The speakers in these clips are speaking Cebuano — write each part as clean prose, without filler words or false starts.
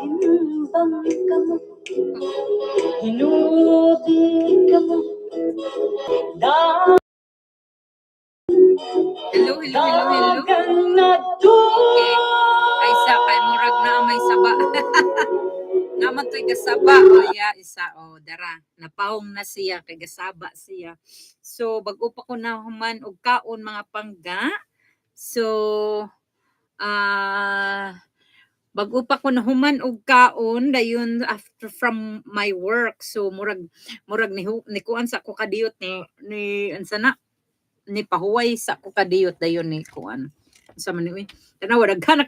Timbang kamo, hinubi kamo, Hello, hello, hello, hello. dagang nagtu. Okay. Ay sa kay murag na may saba. Naman to'y gasaba. O ya, isa o dara. Napahong na siya kay gasaba siya. So bag-o pa ko na human og kaon, mga pangga. So bag-o pa ko na human og kaon dayon after from my work. So murag ni kuan sa ko kadiyot ni unsa na ni pahuway sa ko kadiyot dayon ni kuan. Unsa man ni, uy? Tanawa, daghan na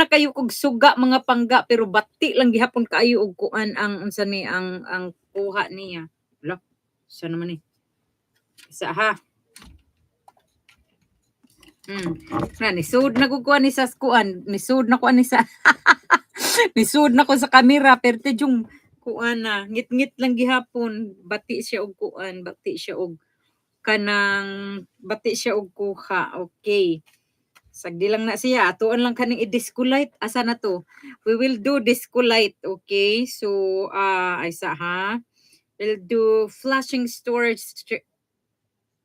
kayo kog suga, mga pangga, pero bati lang gihapon kaayo og kuan ang unsa ni ang kuha niya. Hala, sa naman ni? Isa ha. Na nisud na ko kuan ni sa kuan, nisud na kuan ni sa nisud na ko sa kamera pero yung kuan na ngit-ngit lang gihapon, bati siya og kuan, bati siya og kanang bati siya og kuha. Okay. Sagdi lang na siya. Atuan lang kaning i-disco light. Asa na to? We will do disco light. Okay? So, ay sa ha? We'll do flashing storage.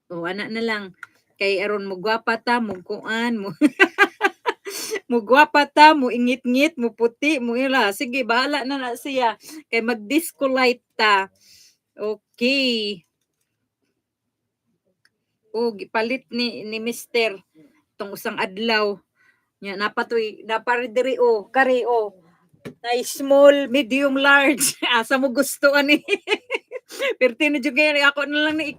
Oh, ana na lang. Kay aron mo gwapa ta, mo kuan, mo gwapa ta, mo ingit-ngit, mo puti, mo ila. Sige, bahala na na siya. Kay mag-disco light ta. Okay. Oh, gipalit ni Mister tong usang adlaw. Nya napatoy napari diri oh, kari oh. Na small, medium, large. Asa mo gusto ani? Perti na jud kaya ako na lang ni.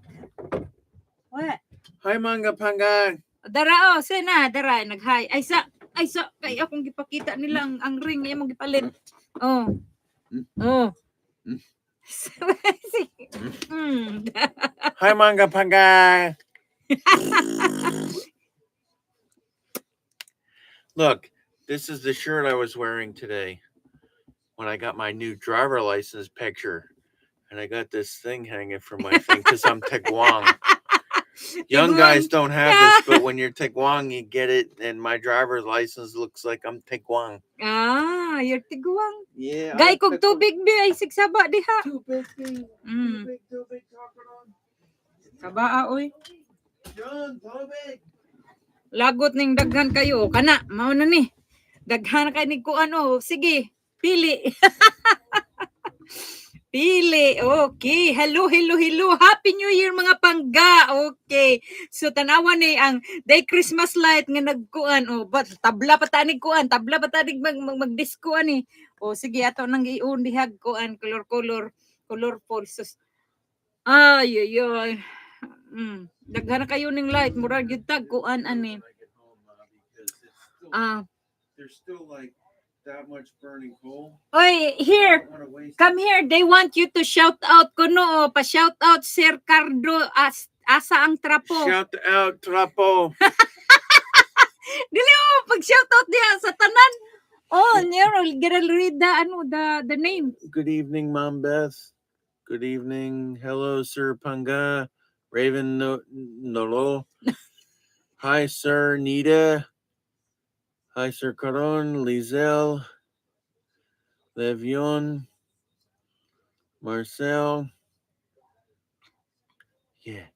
What? Hi, mga pangga. Dara oh, sena dara nag-hi. Ay sa kay akong gipakita nila ang ring nga imong gipalit. Oh. Oh. Hi, mga pangga. Look, this is the shirt I was wearing today when I got my new driver license picture. And I got this thing hanging from my thing because I'm Tigwang. Young guys don't have this, but when you're Tigwang, you get it. And my driver's license looks like I'm Tigwang. Ah, you're tigwang. Yeah. Gay kog tubig bi ay sigsaba diha. Tubig, tubig, tubig, on. Sabaa oy. John, tubig. Lagot ning daghan kayo. Kana, mao na ni. Daghan kay ni kuan oh. Sige, pili. Pili. Okay. Hello, hello, hello. Happy New Year, mga pangga. Okay. So tanawa ni ang day Christmas light nga nagkuan oh, but tabla pa tanig kuan, tabla pa tanig mag disco ani. Oh, sige, ato nang iun dihag kuan color color colorful. Sus. Ay ay ay. Daghan na kayo ning light, murag gyud tag kuan ani. When I get home, because it's still, there's still like that much burning coal. Oy, I here. don't wanna waste. Come here, they want you to shout out kuno oh, pa shout out Sir Cardo as, asa ang trapo. Shout out Trapo. Dili oh, pag shout out diha sa tanan. Oh, Nero, gonna read the ano the name. Good evening, Mom Beth. Good evening. Hello, Sir Panga. Raven no Nolo. Hi, Sir Nita. Hi, Sir Caron, Lizelle, Levion, Marcel. Yeah,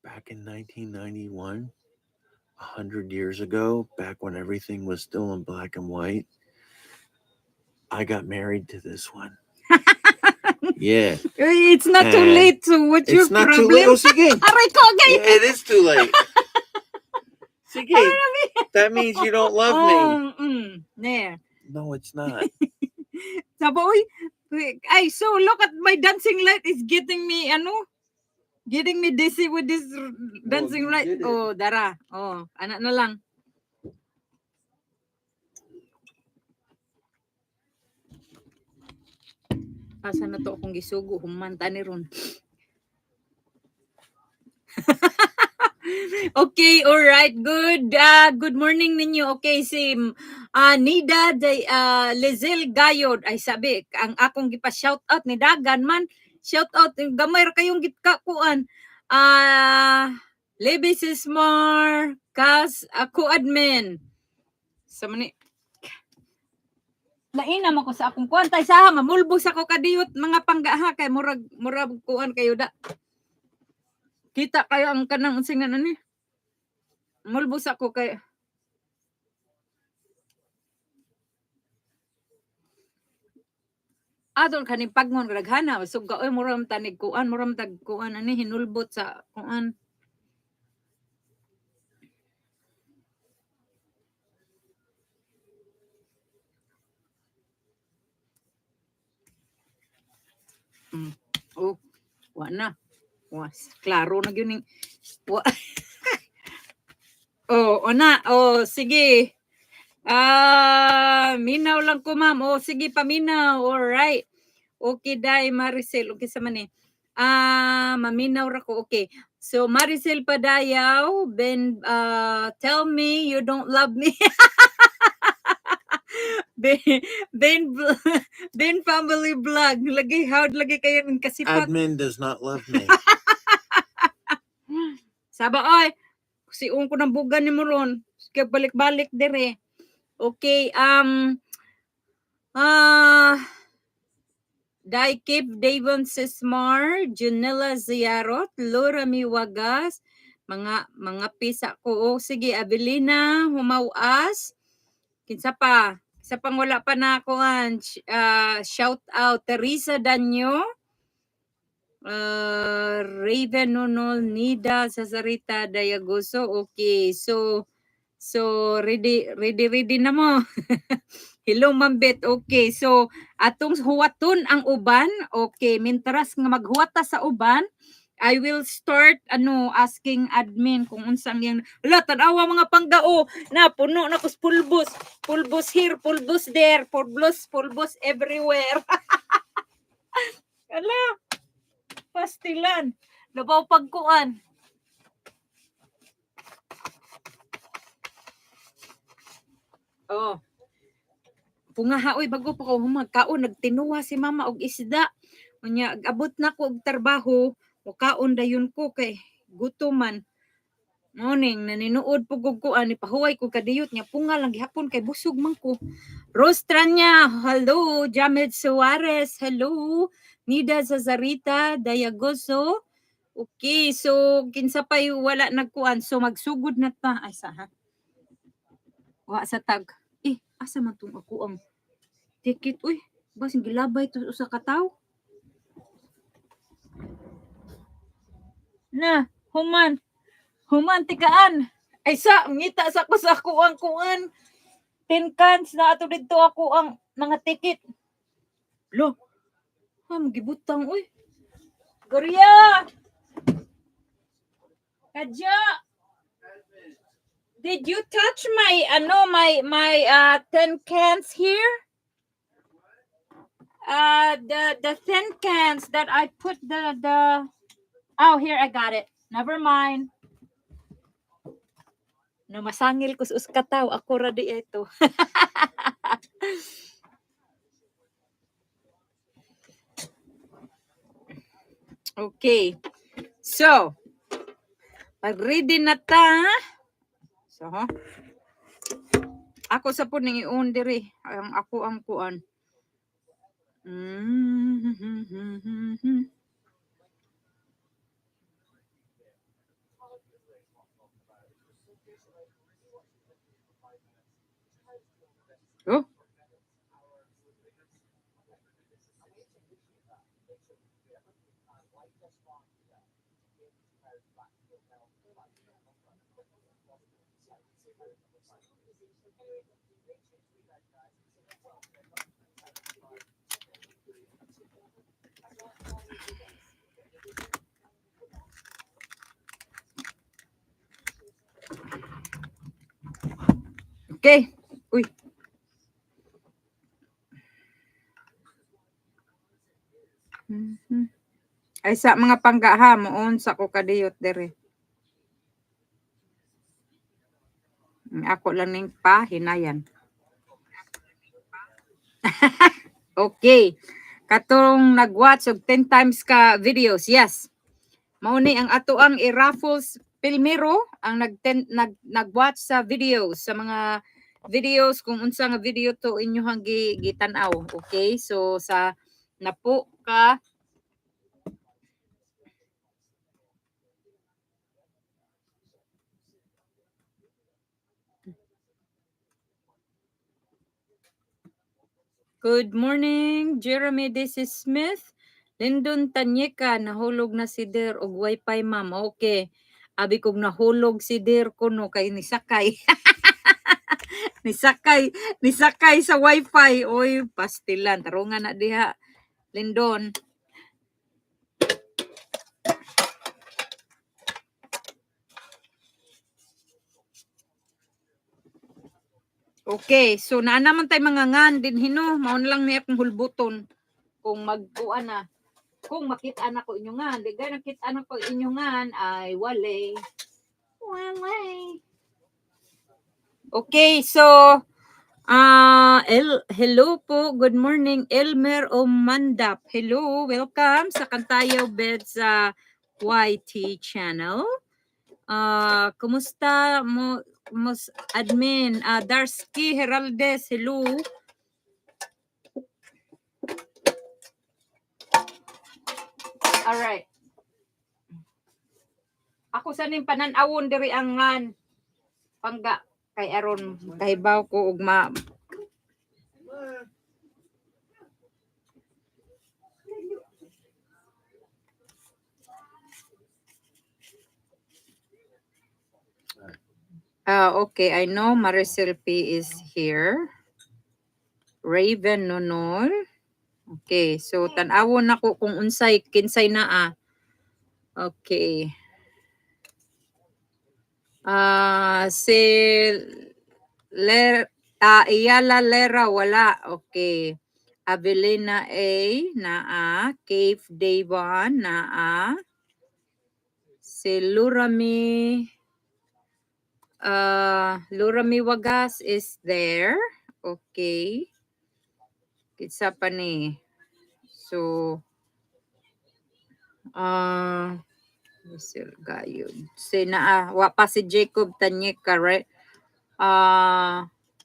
back in 1991, 100 years ago, back when everything was still in black and white, I got married to this one. Yeah. It's not too And late. So what's your It's not too late. problem? Oh, sige. Aray ko, gay. Yeah, it is too late. Sige. That means you don't love me. Oh, there. No, it's not. Sabi, uy, ay, so look at my dancing light is getting me, ano, getting me dizzy with this dancing You light. did it. Oh, dara. Oh, anak na lang. Asa na to akong gisugo? Humanta ni ron. Okay, all right. Good morning ninyo. Okay, si Nida de Lizelle Gayod. Ay sabi, ang akong gipa shout out ni Dagan man. Shout out gamay ra kayong gitkakuan. Levi Sismar, Kas ako admin. Sa mani. Lain naman ko sa akong kuan tay sa mamulbos ako kadiyot, mga pangga, ha, kay murag murag kuan kayo da. Kita kayo ang kanang unsay nga ni. Mulbos ako kay adol kaning pagmon daghana suga oy, murag tanig kuan, murag tag kuan ani hinulbot sa kuan. Oh, wa na. Was klaro na gyud ning wa. Oh, o na. Oh, sige. Ah, minaw lang ko, ma'am. Oh, sige, paminaw. All right. Okay, dai Maricel. Okay sa man eh. Ah, maminaw ra ko. Okay. So Maricel Padayaw, Ben, tell me you don't love me. Ben Family Vlog. Lagi howd lagi kayo ng kasipat. Admin does not love me. Saba oy, siung ko ng bugan ni mo ron. Kaya balik-balik dire. Okay, Dai Kip Davon Sismar, Junella Ziarot, Laura Miwagas, mga pisa ko. Oh, sige, Abelina Humawas. Kinsa pa? Sa pang wala pa na ako shout out Teresa Danyo. Raven Nunol, Nida Cesarita Dayagoso. Okay, so ready ready ready na mo. Hello, Ma'am Bet. Okay, so atong huwaton ang uban. Okay, mintras nga maghuwata sa uban, I will start ano asking admin kung unsang yang. Wala, tan-awa, mga panggao, na puno na kus pulbos. Pulbos here, pulbos there, pulbos pulbos everywhere. Ala, pastilan. Labaw pagkuan. Oh. Pungaha oy, bago pa ko humagkaon, nagtinuwa si mama og isda. Unya abot na ko og trabaho, mukaon dayon ko kay gutom man. Morning, naninuod po ko kuan, pahuway ko kadiyot nya punga lang gihapon kay busog man ko. Rose Tranya, hello. Jamed Suarez, hello. Nida Zazarita, Dayagoso. Okay, so kinsa pa'y wala nagkuan. So magsugod na ta. Ay sa ha. Wa sa tag. Eh, asa man tong ako ang ticket uy? Basin gilabay to usa ka tawo. Na, human. Human tikaan. Ay sa, ngita sa ko sa ako ang kuan. Tin cans na ato didto ako ang mga ticket. Lo. Ha, magibutang uy. Gorya! Kadya! Did you touch my ano my 10 cans here? The 10 cans that I put the. Oh, here, I got it. Never mind. No masangil ko sa usa ako ra di ito. Okay. So, pag ready na ta. So, huh? Ako sa po ning iun diri. Ang ako ang kuan. Oh. Okay. Uy. Ay sa, mga pangga, ha, muon sa ko kadiyot dere. Ako lang ning pahinayan. Okay. Katong nag-watch og 10 times ka videos. Yes. Mao ni ang ato ang i-raffles pilmero ang nag nag nag-watch sa videos sa mga videos kung unsa nga video to inyohang gitan-aw. Okay? So sa napo ka. Good morning, Jeremy. This is Smith. Lindon Tanyeka, nahulog na si Der og wifi, ma'am. Okay. Abi kog nahulog si Der kuno kay nisakay. Nisakay, nisakay sa wifi. Oy, pastilan. Tarungan na diha. Lindon. Okay, so naa naman tay mga ngan din hino, mao na lang ni akong hulbuton kung magkuan na. Kung makita na ko inyo ngan, di gay nakita na ko inyo ngan ay wale. Wale. Okay, so El, hello po, good morning Elmer Omandap. Hello, welcome sa Kantayaw Bed sa YT channel. Kumusta mo mus admin Darsky Heraldez, hello. All right. Ako sa ning panan-awon diri ang ngan. Pangga kay aron kahibaw ko og ma. Ah, okay, I know Maricel P is here. Raven Nonol. Okay, so tan-awon nako kung unsay kinsay naa. Okay. Si Ler Iyala Lera wala. Okay. Avelina A naa, Cave Davon naa. Si Lurami Wagas is there. Okay. Kinsa pa ni? So Russell Gayod. Si naa, wa pa si Jacob Tanyeka, right?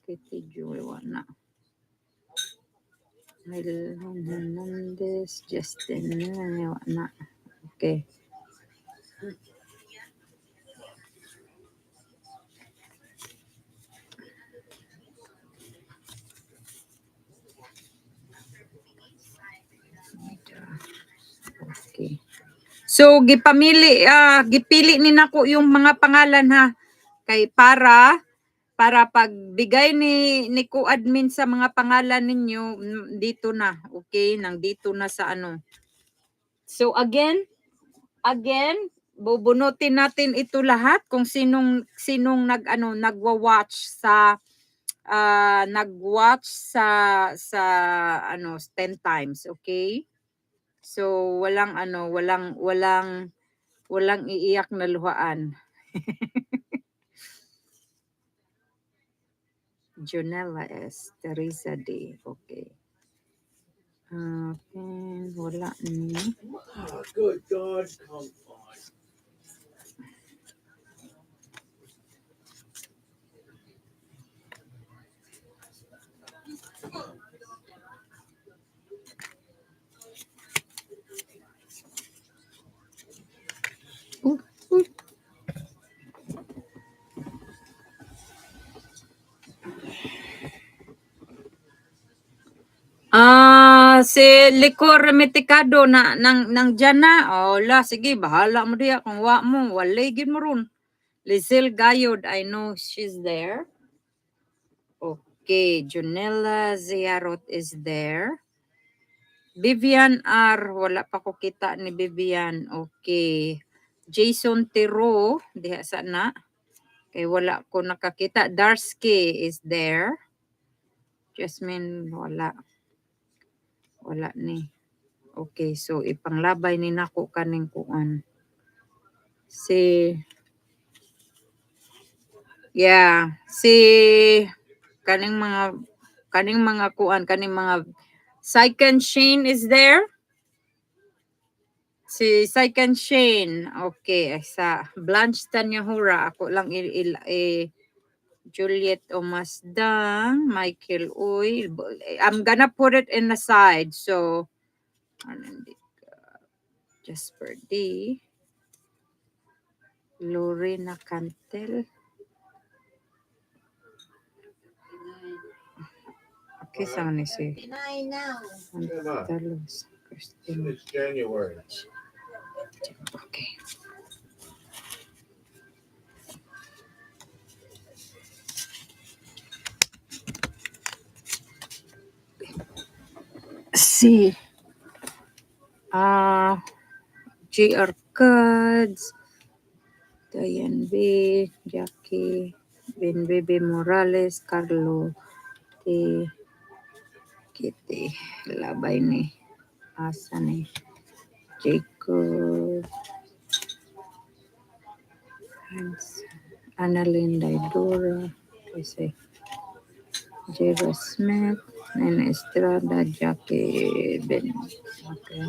Kitty Joy, wa na. Milton Hernandez, Justin, wa na. Okay. Okay. So gipamili gipili ni nako yung mga pangalan ha kay para pagbigay ni ko admin sa mga pangalan ninyo dito na, okay, nang dito na sa ano. So again bubunutin natin ito lahat kung sinong sinong nag ano nagwa-watch sa nag-watch sa ano 10 times, okay? So walang ano, walang iiyak na luhaan. Jonella S. Teresa D. Okay. Okay, wala ni. Oh, good God, come on. Ooh. Si Licor Remeticado na nang dyan na. Oh, la, sige, bahala mo diya kung wa mo. Walay gid mo ron. Lizelle Gayod, I know she's there. Okay, Junella Ziarot is there. Vivian R, wala pa ko kita ni Vivian. Okay. Jason Tiro, diha sa na. Kay wala ko nakakita. Darsky is there. Jasmine, wala. Wala ni. Okay, so ipanglabay ni nako kaning kuan. Si Yeah, si kaning mga kuan, kaning mga Second Shane is there. Si Second Shane. Okay, sa Blanche Tanyahura ako lang i, i, i Juliet Omasdang, Michael Uy. I'm gonna put it in the side. So, ano, Jasper D. Lorena Cantel. Okay, saan ni si 39 now. Antalos, Christine. It's January. Okay. Si GR Cards, Diane B, Jackie, Ben Bebe Morales, Carlo T, Kitty, labay ni, asa ni, Jacob, Hans, Annalyn Daidora, kasi Jera Smith, Nena Estrada, Jackie Ben. Okay.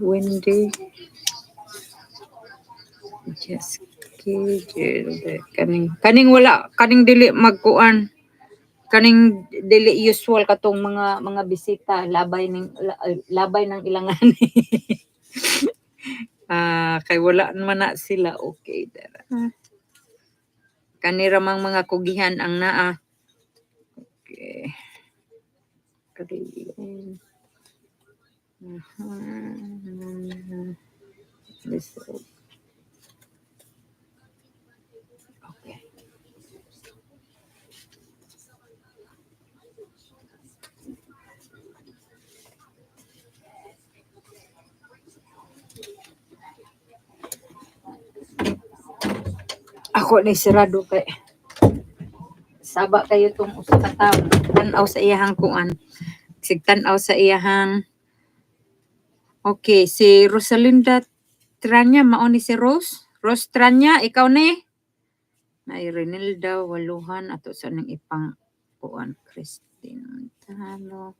Wendy, Jessica, Gilbert. Kaning wala, kaning dili magkuan. Kaning dili usual katong mga bisita, labay ng ilangan. Ah, kay wala man na sila, okay dara. Kanira mang mga kugihan ang naa. Okay. Green. Aha. This, okay. Ako ni sirado kay saba kayo tong usa ka tawo. Tan-aw sa iyahang kuan. Sig tan-aw sa iyahang. Okay, si Rosalinda Tranya, mao ni si Rose. Rose Tranya, ikaw ni? Ay, Renilda, Waluhan, ato sa nang ipang kuan, Christine Montano.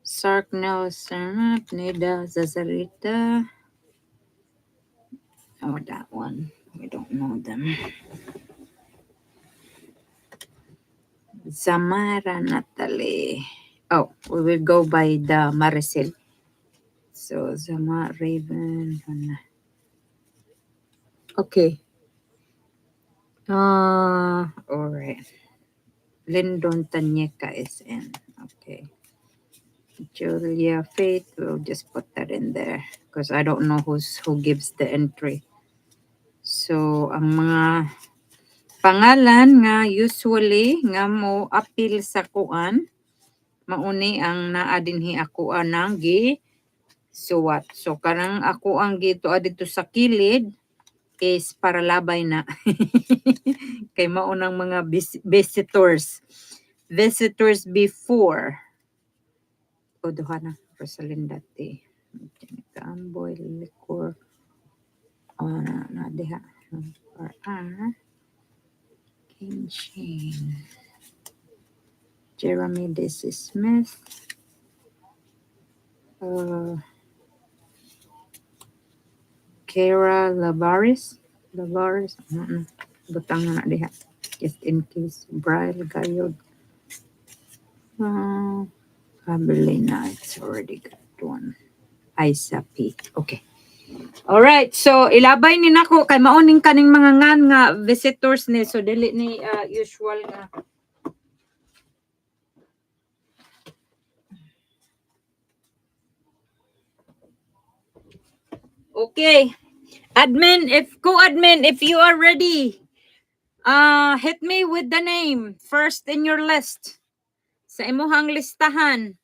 Sark Nelson, Nida Zazarita. Oh, that one. We don't know them. Zamara Natalie. Oh, we will go by the Maricel. So, Zama Raven. Ano. Okay. All right. Lyndon Tanyeka is in. Okay. Julia Faith, we'll just put that in there because I don't know who gives the entry. So, ang mga pangalan nga usually nga mo apil sa kuan, mauni ang naa dinhi ako anang gi suwat. So kanang ako ang gituo dito sa kilid is para labay na. Kay mao nang mga visitors. Visitors before. O duha na Rosalinda T. Amboy liquor. O na diha. R R. Shane. Jeremy Desi Smith. Kara Lavaris. Lavaris. Butang na diha. Just in case. Braille Gayod. Abelina, it's already got one. Isa P. Okay. Alright, so ilabay ni nako kay maoning kaning mga ngan nga visitors ni, so dili ni usual nga. Okay. Admin, if co-admin, if you are ready, hit me with the name first in your list. Sa imuhang listahan.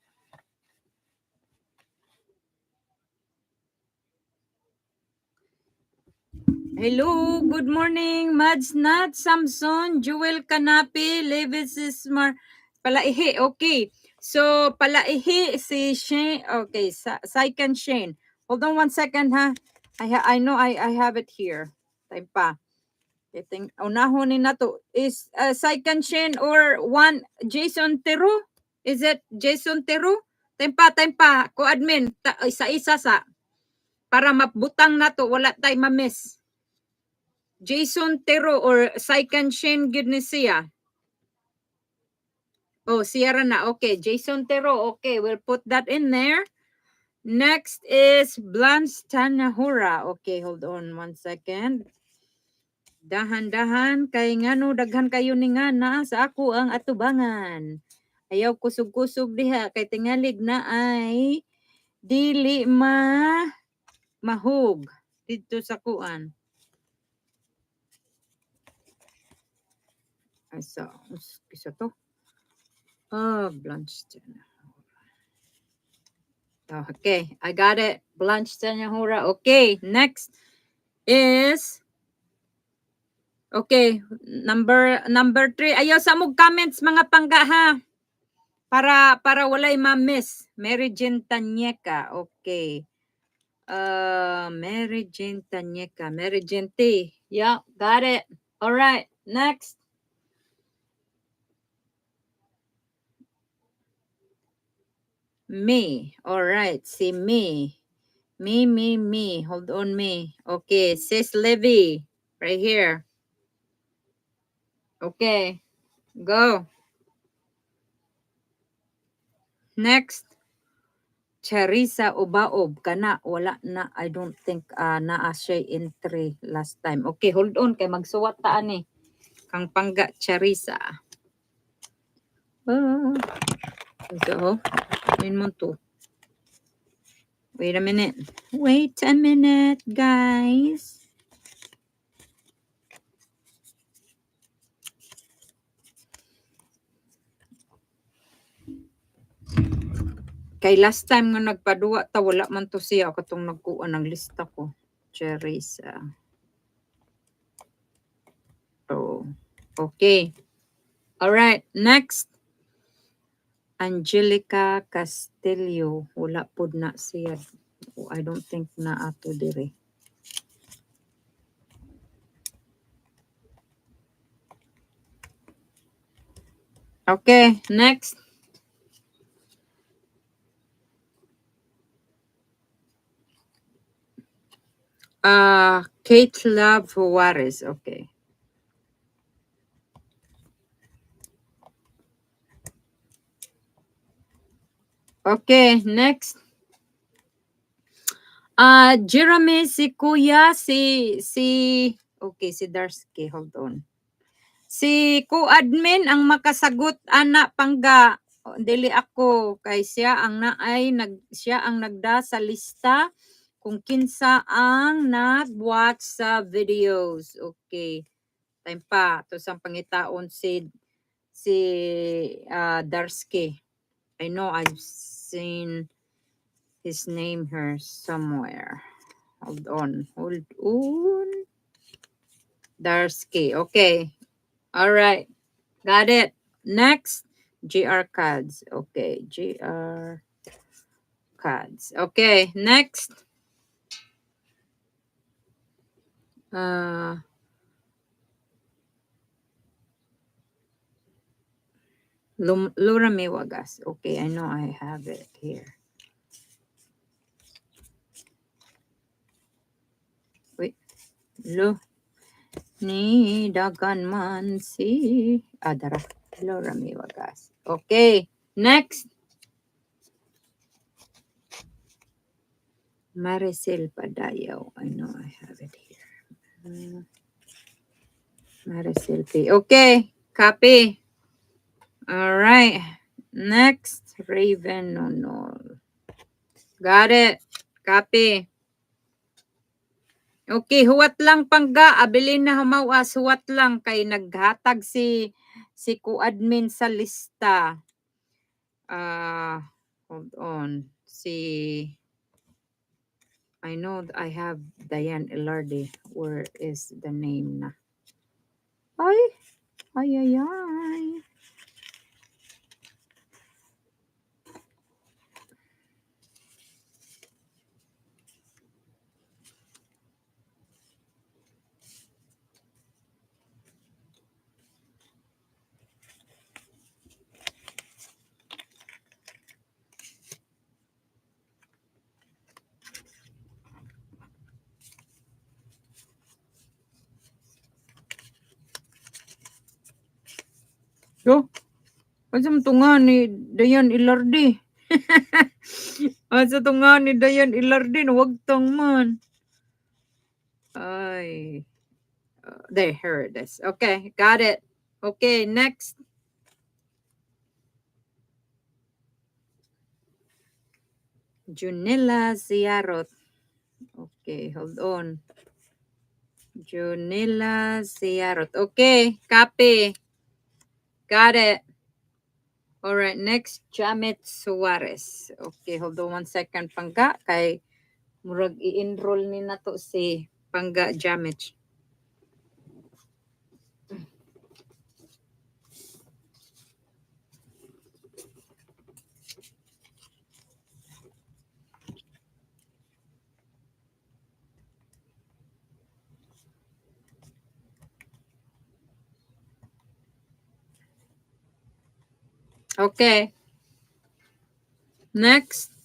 Hello, good morning, Mads Nat, Samson, Jewel Canapi, Levis Ismar, Palaihi, okay. So, Palaihi si Shane, okay, Saikan Shane. Hold on one second, ha. I know I have it here. Time pa. I think unahon ni nato is Saikan Shin or one Jason Teru? Is it Jason Teru? Time pa, time pa. Ko admin, ta, isa-isa sa para mabutang nato, wala tay ma-miss. Jason Tero or Saikan Shin gyud ni siya. Oh, Sierra na. Okay, Jason Tero. Okay, we'll put that in there. Next is Blanche Tanahura. Okay, hold on one second. Dahan-dahan kay ngano daghan kayo ni nga naa sa ako ang atubangan. Ayaw kusog-kusog diha kay tingalig na ay dili ma mahug didto sa kuan. Ay sa kisa to. Oh, Blanche Tanahura. Okay, I got it. Blanche Tanahura. Okay, next is, okay, number 3. Ayaw sa mog comments, mga pangga, ha. Para walay ma-miss. Mary Jane Tanyeka. Okay. Mary Jane Tanyeka. Mary Jane T. Yeah, got it. All right, next. Me. All right, see me. Me, me, me. Hold on, me. Okay, Sis Levy. Right here. Okay, go. Next. Charissa Ubaob. Kana, wala na. I don't think naa siya entry last time. Okay, hold on. Kay magsuwat ta ani. Kang pangga Charissa. Ah. So, yun mo to. Wait a minute. Wait a minute, guys. Kay last time nga nagpaduwa ta, wala man to siya katong nagkuha ng lista ko. Charissa. Oh, okay. All right, next. Angelica Castillo. Wala pod na siya. Oh, I don't think na ato dire. Okay, next. Kate Love Juarez. Okay. Okay, next. Jeremy, si Kuya, si, okay, si Darsky, hold on. Si ko-admin ang makasagot ana, pangga. Dili ako kay siya ang naay nag siya ang nagda sa lista kung kinsa ang nag-watch sa videos. Okay. Time pa to sa pangitaon si Darsky. I know I've seen his name here somewhere. Hold on. Hold on. Darsky. Okay. All right. Got it. Next, GR cards. Okay. GR cards. Okay. Next. Laura Mewagas. Okay, I know I have it here. Wait. Lo ni dagan man si Adara. Laura Mewagas. Okay, next. Maricel Padayaw. I know I have it here. Maricel P. Okay, copy. All right. Next, Raven Nonol. Got it. Copy. Okay, huwat lang, pangga, abilin na humawas, huwat lang kay naghatag si ko-admin sa lista. Ah, hold on. Si I know I have Diane Elarde. Where is the name na? Ay, ay, ay, ay. Yo. Asa man to nga ni Dayan Ilarde? Asa to nga ni Dayan Ilarde? Nawagtang man. Ay. There, here it is. Okay, got it. Okay, next. Junella Ziarot. Okay, hold on. Junella Ziarot. Okay, copy. Got it. All right, next, Jamet Suarez. Okay, hold on one second, Pangga. Kay murag i-enroll ni nato si Pangga Jamet. Okay. Next.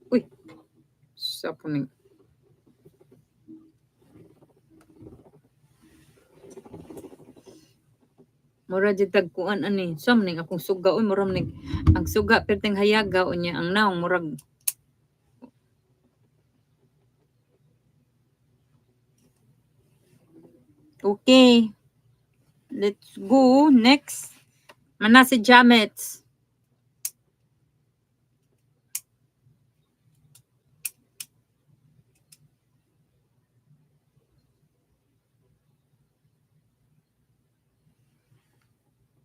Uy. Sa puning. Mura jud tag kuan ani. Sa man ning akong suga uy, mura man ning ang suga perteng hayaga unya ang naong murag. Okay. Let's go. Next. Mana si Jamets.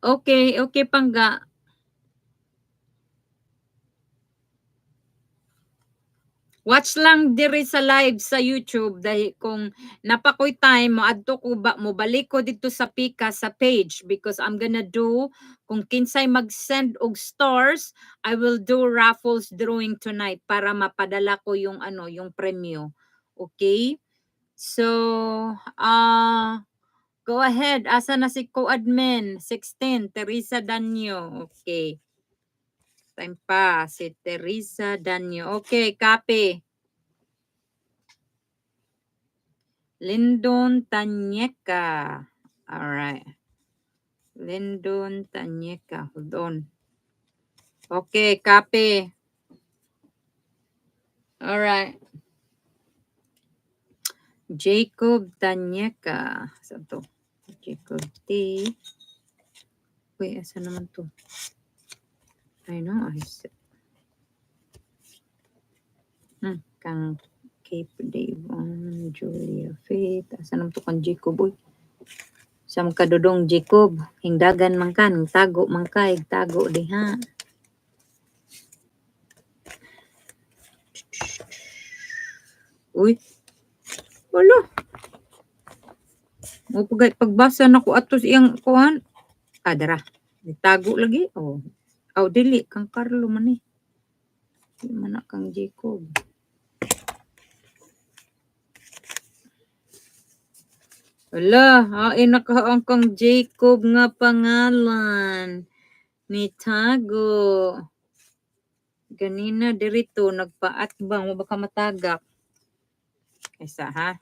Okay, Pangga. Watch lang diri sa live sa YouTube dahil kung napakoy time mo adto ko ba mo balik ko dito sa Pika sa page because I'm gonna do kung kinsay mag-send og stars, I will do raffles drawing tonight para mapadala ko yung ano, yung premyo. Okay? So, go ahead. Asa na si co-admin? 16, Teresa Danyo. Okay. Time pa si Teresa Danyo. Okay, copy. Lindon Tanyeka. All right. Lindon Tanyeka. Hold on. Okay, copy. All right. Jacob Tanyeka. Saan to? Jacob T. Uy, asa naman to? I know. I said. Kang Cape Devon, Julia Faith. Asa naman to kang Jacob, uy? Sa mga kadudong Jacob, hingdagan man ka, tago man ka, tago diha. Uy. Wala. Mo pagay pagbasa nako ato sa iyang kuan. Ah, dara. Nitago lagi. Oh. Aw, dili kang Carlo man eh. Di man na kang Jacob. Wala, hain nakaang kang Jacob nga pangalan. Nitago. Ganina dirito nagpaatbang mo baka matagak. Kaysa ha.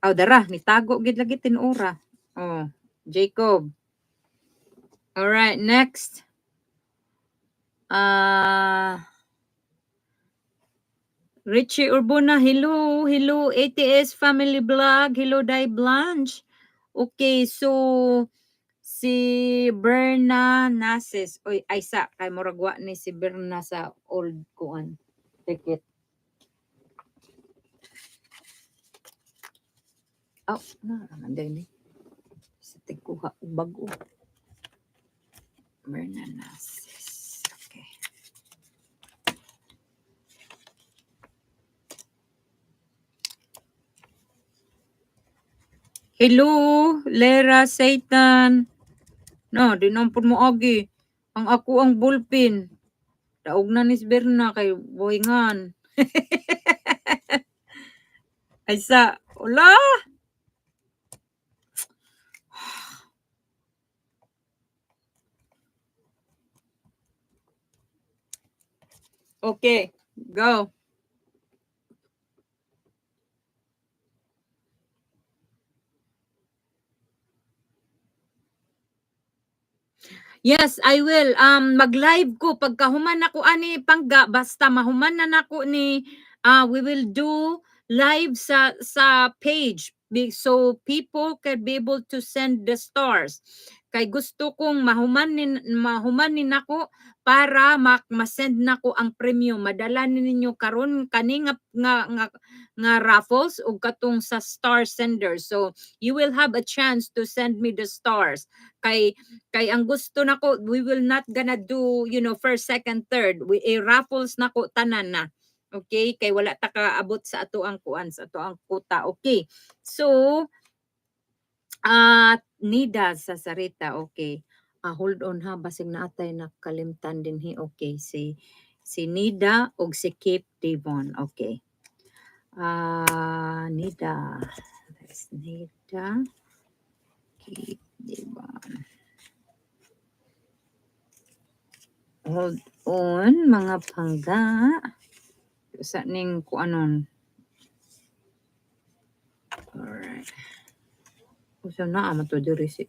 Aw dara, nitago gid lagi tinuora. Oh, Jacob. All right, next. Richie Urbona, hello, hello, ATS Family Vlog, hello, Dai Blanche. Okay, so si Berna Nases, oy, ay sa, kay murag wa ni si Berna sa old kuan ticket. Oh, na, nandiyan ni. Sa tigkuha og bag-o. Berna Nases. Okay. Hello, Lera Satan. No, di naman po mo agi. Ang ako ang bullpen. Daog na ni si Berna kay buhingan. Ay sa, wala. Okay, go. Yes, I will. Mag-live ko pagkahuman nako ani, pangga, basta mahuman na nako ni we will do live sa page so people can be able to send the stars. Kay gusto kong mahuman ni nako para ma-send nako ang premyo. Madala ni ninyo karon kani nga raffles ug katong sa star sender. So you will have a chance to send me the stars. Kay ang gusto nako, we will not gonna do first, second, third. We a raffles nako tanan na. Okay, kay wala ta kaabot sa ato ang kuan, sa ato ang quota. Okay, so Nida sa Sarita. Okay, hold on ha, basig na atay nakalimtan dinhi. Okay, si Nida ug si Cape Devon. Okay, Nida. That's Nida, Cape Devon. Hold on, mga pangga. Sa ning kuanon. Alright. Usa na man to diri si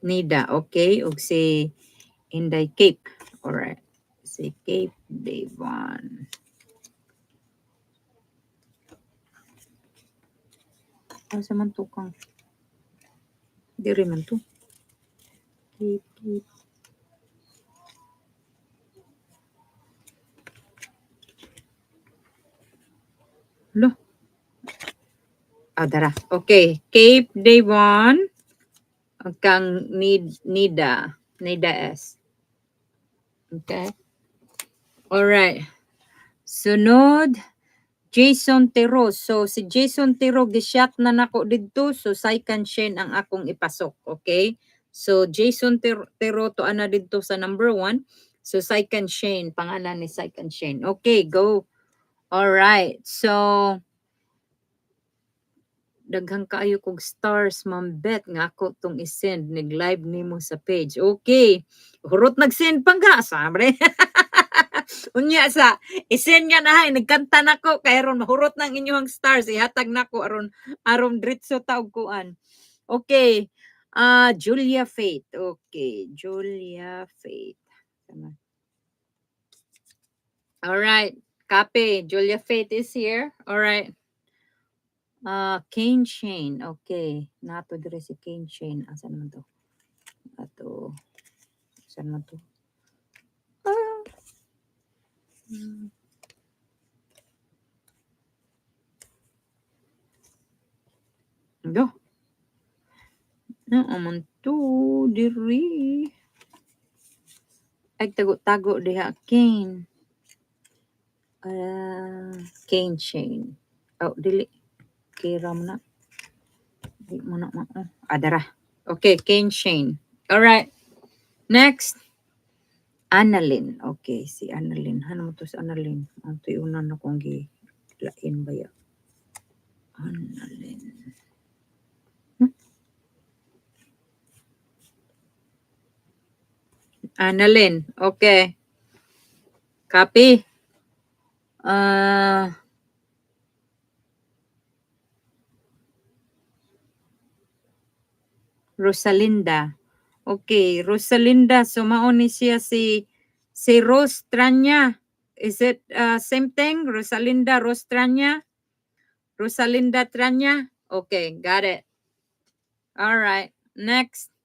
Nida, okay, ug si Inday Cape. Alright. Si Cape Devon. Asa man to kang? Diri man to. Cape, Cape. Lo. Ah, dara. Okay. Cape Devon. Ang kang Nida. Nida S. Okay. Alright. Sunod, Jason Tero. So, si Jason Tero, gishot na nako didto. So, Saikan Shen ang akong ipasok. Okay? So, Jason Tero to ana didto sa number 1. So, Saikan Shane. Pangalan ni Saikan Shane. Okay, go. Alright. So, daghan kaayo kog stars, Ma'am Beth, nga ako tong isend nag-live nimo sa page. Okay. Hurot nag-send pangga, sabre. Unya sa isend nga na hay nagkanta nako kay aron mahurot nang inyong stars, ihatag nako aron diretso ta og kuan. Okay. Julia Faith. Okay, Julia Faith. Tama. All right. Copy. Julia Faith is here. All right. Kane Shane. Okay. Nato dire si Kane Shane. Asa naman to? Ato. Asa naman to? Ah. Go. Naa man to diri. Ay, tago-tago diha Kane. Kane Shane. Oh, dili. Kira mo na. Di mo na mao. Ah, dara. Okay, Kane Shane. All right. Next. Annalyn. Okay, si Annalyn. Ano mo to si Annalyn? Ang tuyunan na kong gi lain ba ya? Annalyn. Annalyn. Okay. Copy. Rosalinda. Okay, Rosalinda. So mao ni siya si Rose Tranya. Is it same thing? Rosalinda Rose Tranya? Rosalinda Tranya? Okay, got it. All right. Next.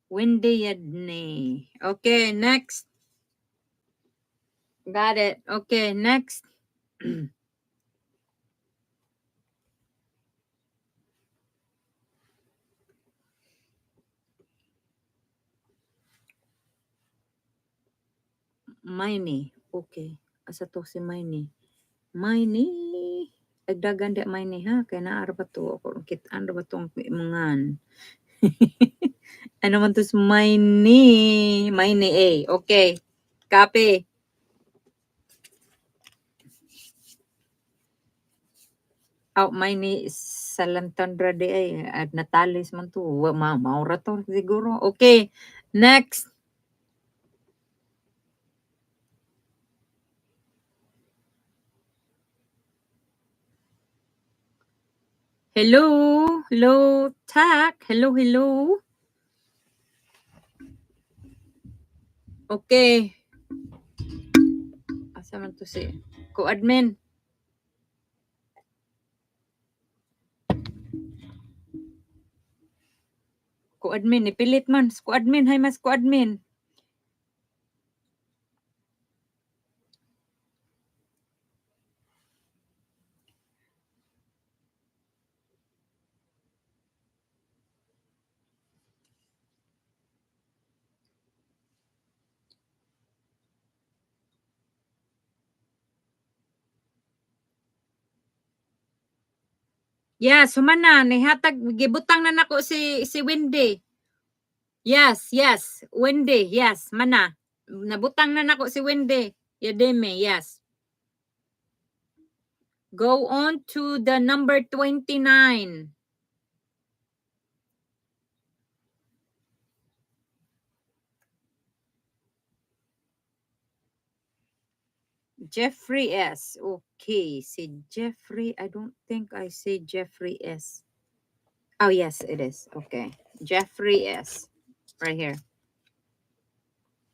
Wendy Yadney. Okay, next. Got it. Okay, next. Miney. Okay. Asa to si Miney? Miney. Agdagan di Miney ha. Kay naa ra ba to? Ako kitaan ra ba to ang imungan? Ano man to si Miney? Miney A. Okay. Copy. Aw, may ni Salantandra di ay at Natalis man to. Wa ma maura to siguro. Okay. Next. Hello. Hello, Tak. Hello, hello. Okay. Asa man to si ko-admin? Ko-admin, ipilit man. Ko-admin, hay mas ko-admin. Yes, human na nihatag gibutang na nako si Wendy. Yes, Wendy, yes, mana. Nabutang na nako si Wendy. Yademe, yes. Go on to the number 29. Jeffrey S. Okay, si Jeffrey, I don't think I say Jeffrey S. Oh, yes, it is. Okay. Jeffrey S. Right here.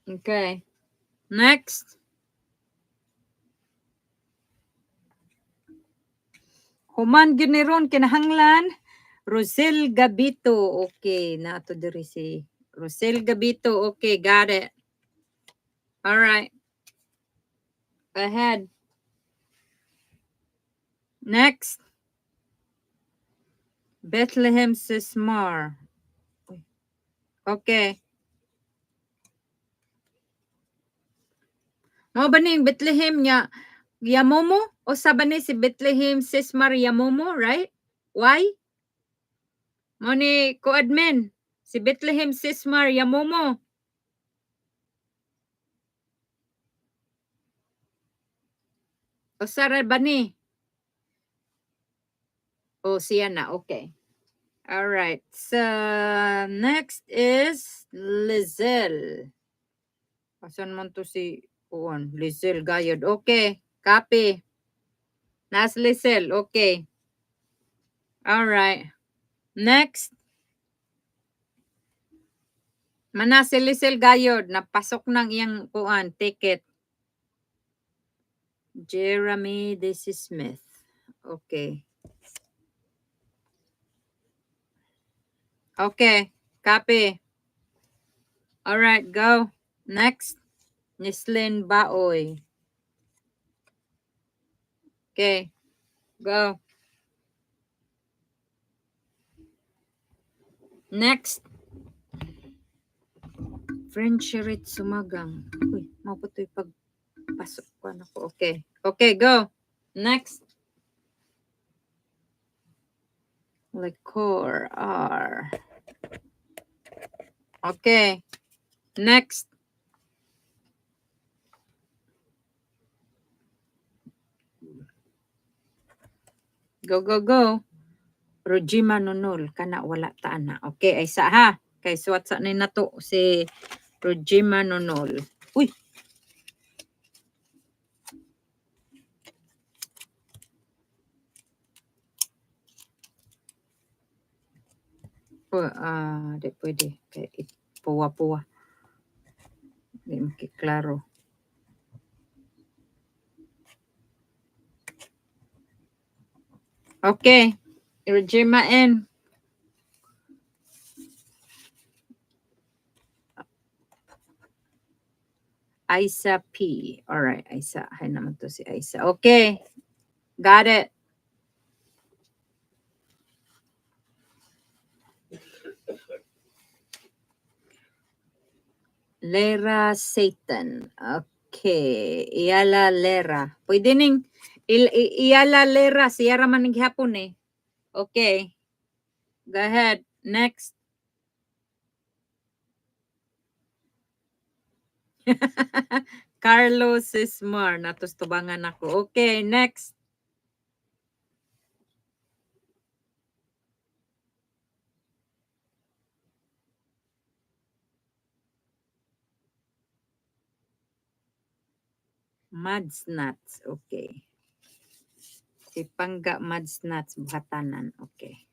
Okay. Next. Human gyud ni ron kinahanglan Rosel Gabito. Okay, nato diri si Rosel Gabito. Okay, got it. All right. Ahead. Next. Bethlehem Sismar. Okay. Mao ba ning Bethlehem nya Yamomo? O sa ba ni si Bethlehem Sismar Yamomo, right? Why? Mao ni ko-admin si Bethlehem Sismar Yamomo. O sa ra ba ni? O siya na, okay. All right. So next is Lizelle. Asan man to si kuan? Lizelle Gayod. Okay. Copy. Nas Lizelle. Okay. All right. Next. Mana si Lizelle Gayod. Napasok ng iyang kuan ticket. Jeremy, this is Smith. Okay. Okay. Copy. All right, go. Next. Nislin Baoy. Okay. Go. Next. French Rit Sumagang. Uy, mao po to'y pagpasok ko na ko. Okay. Okay, go. Next. Liquor R. Okay. Next. Go, go, go. Rojima Nunul. Kana wala ta ana. Okay, ay sa ha. Kay suwat sa ni nato si Rojima Nunul. Uy. Ah, di pwede. Kay puwa-puwa. Di makiklaro. Okay. Rojima N. Aisa P. All right, Aisa. Hay naman to si Aisa. Okay. Got it. Lera Satan. Okay. Iyala Lera. Pwede ning Iyala Lera. Siya ra man gihapon eh. Okay. Go ahead. Next. Carlos Sismar. Natos tubangan ako. Okay, next. Mads Nuts. Okay. Si Pangga Mads Nuts buhatanan. Okay.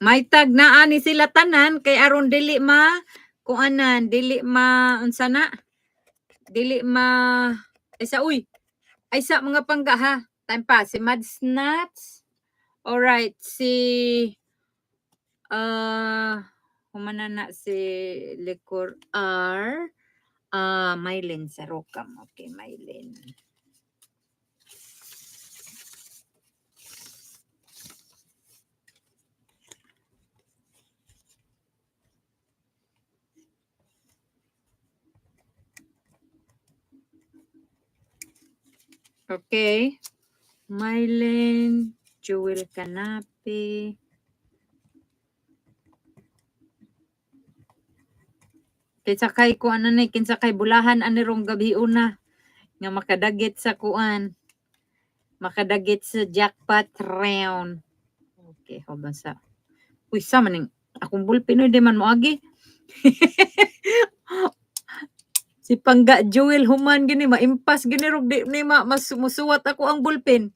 May tag na ani sila tanan kay aron dili ma kuanan, dili ma unsa na? Dili ma ay sa, uy. Ay sa mga pangga ha. Time pa si Mads Nuts. Alright, si humana na si Licor R. Mylene Sarokam. Okay, Mylene. Okay. Mylene, Jewel Canape. Kinsa kay kuan ani, kinsa kay bulahan ani rong gabi una nga makadagit sa kuan. Makadagit sa jackpot round. Okay, hold on sa. Uy, sa maning akong ballpen oy, di man moagi. Si Pangga Jewel human gini maimpas gini rog di ni ma mas musuwat ako ang ballpen.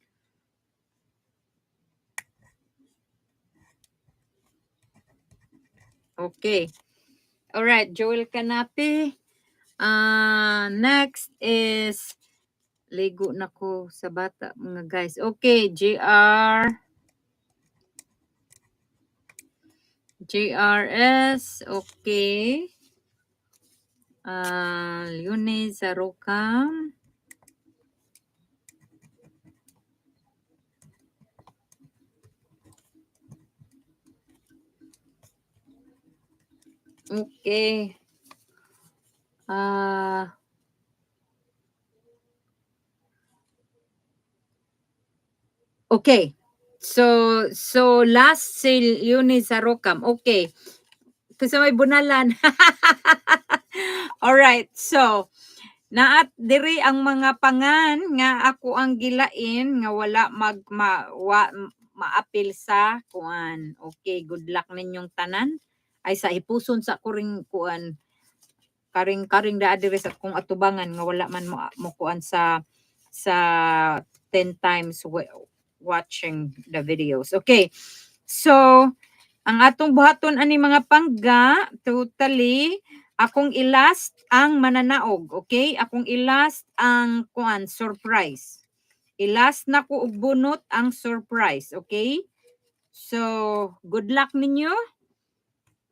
Okay. All right, Joel Canape. Next is ligo na ko sa bata mga guys. Okay, JR. JRS, okay. Leonie Sarokam. Okay. Okay. So last si Leonie Sarokam. Okay. Kasi may bunalan. All right. So, naat diri ang mga pangan nga ako ang gilain nga wala mag ma, wa, maapil sa kuan. Okay, good luck ninyong tanan. Ay sa hipuson sa kuring kuan. Karing-karing daa diri sa akong atubangan nga wala man mo kuan sa 10 times watching the videos. Okay. So, ang atong buhaton ani mga pangga, totally akong ilast ang mananaog, okay? Akong ilast ang kuan surprise. Ilast na ko og bunot ang surprise, okay? So, good luck ninyo.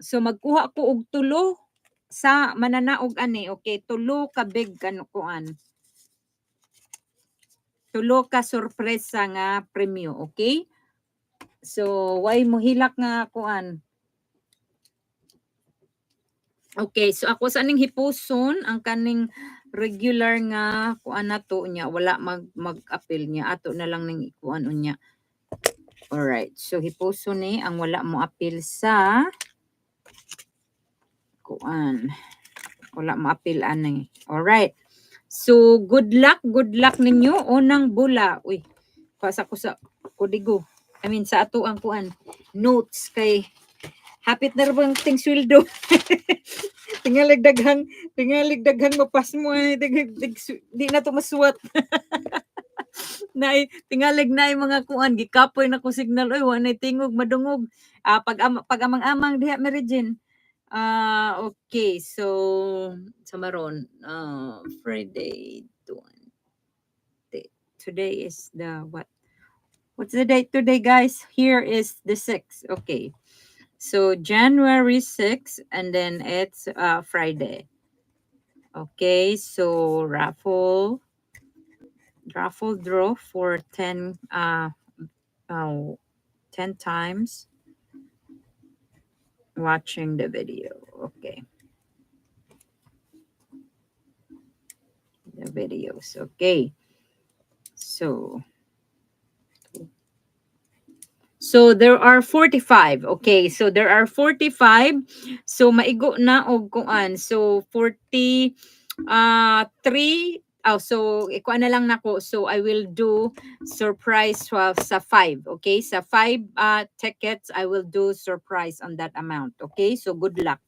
So, magkuha ko og tulo sa mananaog ani, okay? Tulo ka big ano kuan. Tulo ka sorpresa nga premyo, okay? So, way mohilak nga kuan. Okay, so ako sa aning hipuson ang kaning regular nga kuan nato niya, wala mag-appeal niya, ato na lang ning ikuan unya. Alright, so hipuson ni ang wala mo appeal sa kuan. Wala mo appeal ani. Alright. So good luck ninyo. Unang bula. Uy, pasa ko sa kodigo. I mean sa ato ang kuan notes kay hapit na ra bang ting sweldo. Tingalig daghang mapas mo ay di na to masuwat. Nay tingalig na mga kuan gikapoy na ko signal oy, wa nay tingog madungog. Pag amang-amang diha Mary Jane. Okay, so sa maron Friday 20. Today is the what? What's the date today, guys? Here is the 6th. Okay. So January 6 and then it's Friday. Okay, so raffle draw for 10 times watching the video. Okay. The videos. Okay. So there are 45. Okay, so there are 45. So maigo na og kuan. So 40 3 Oh, so ikuan na lang nako. So I will do surprise sa 5, okay? Sa 5 tickets, I will do surprise on that amount, okay? So good luck.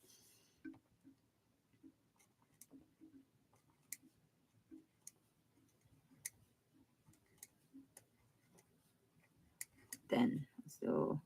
Then, so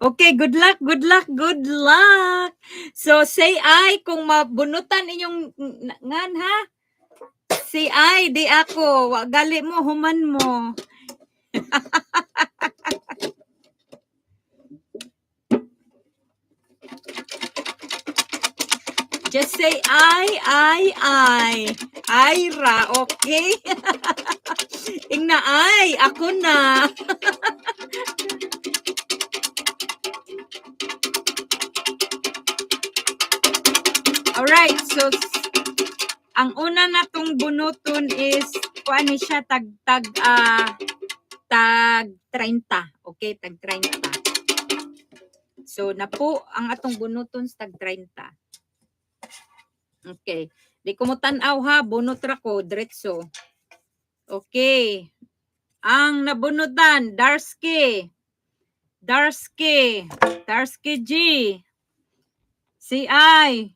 okay, good luck, good luck, good luck. So say ay kung mabunutan inyong ngan ha. Say ay, di ako. Wa gali mo, human mo. Just say ay. Ay ra, okay? Ingna ay, ako na. Alright, so ang una natong bunuton is kuan ni siya tag tag tag 30. Okay, tag 30. So napo ang atong bunuton sa tag 30. Okay. Di ko mo tan-aw ha, bunot ra ko diretso. Okay. Ang nabunutan, Darsky. Darsky. Darsky G. CI.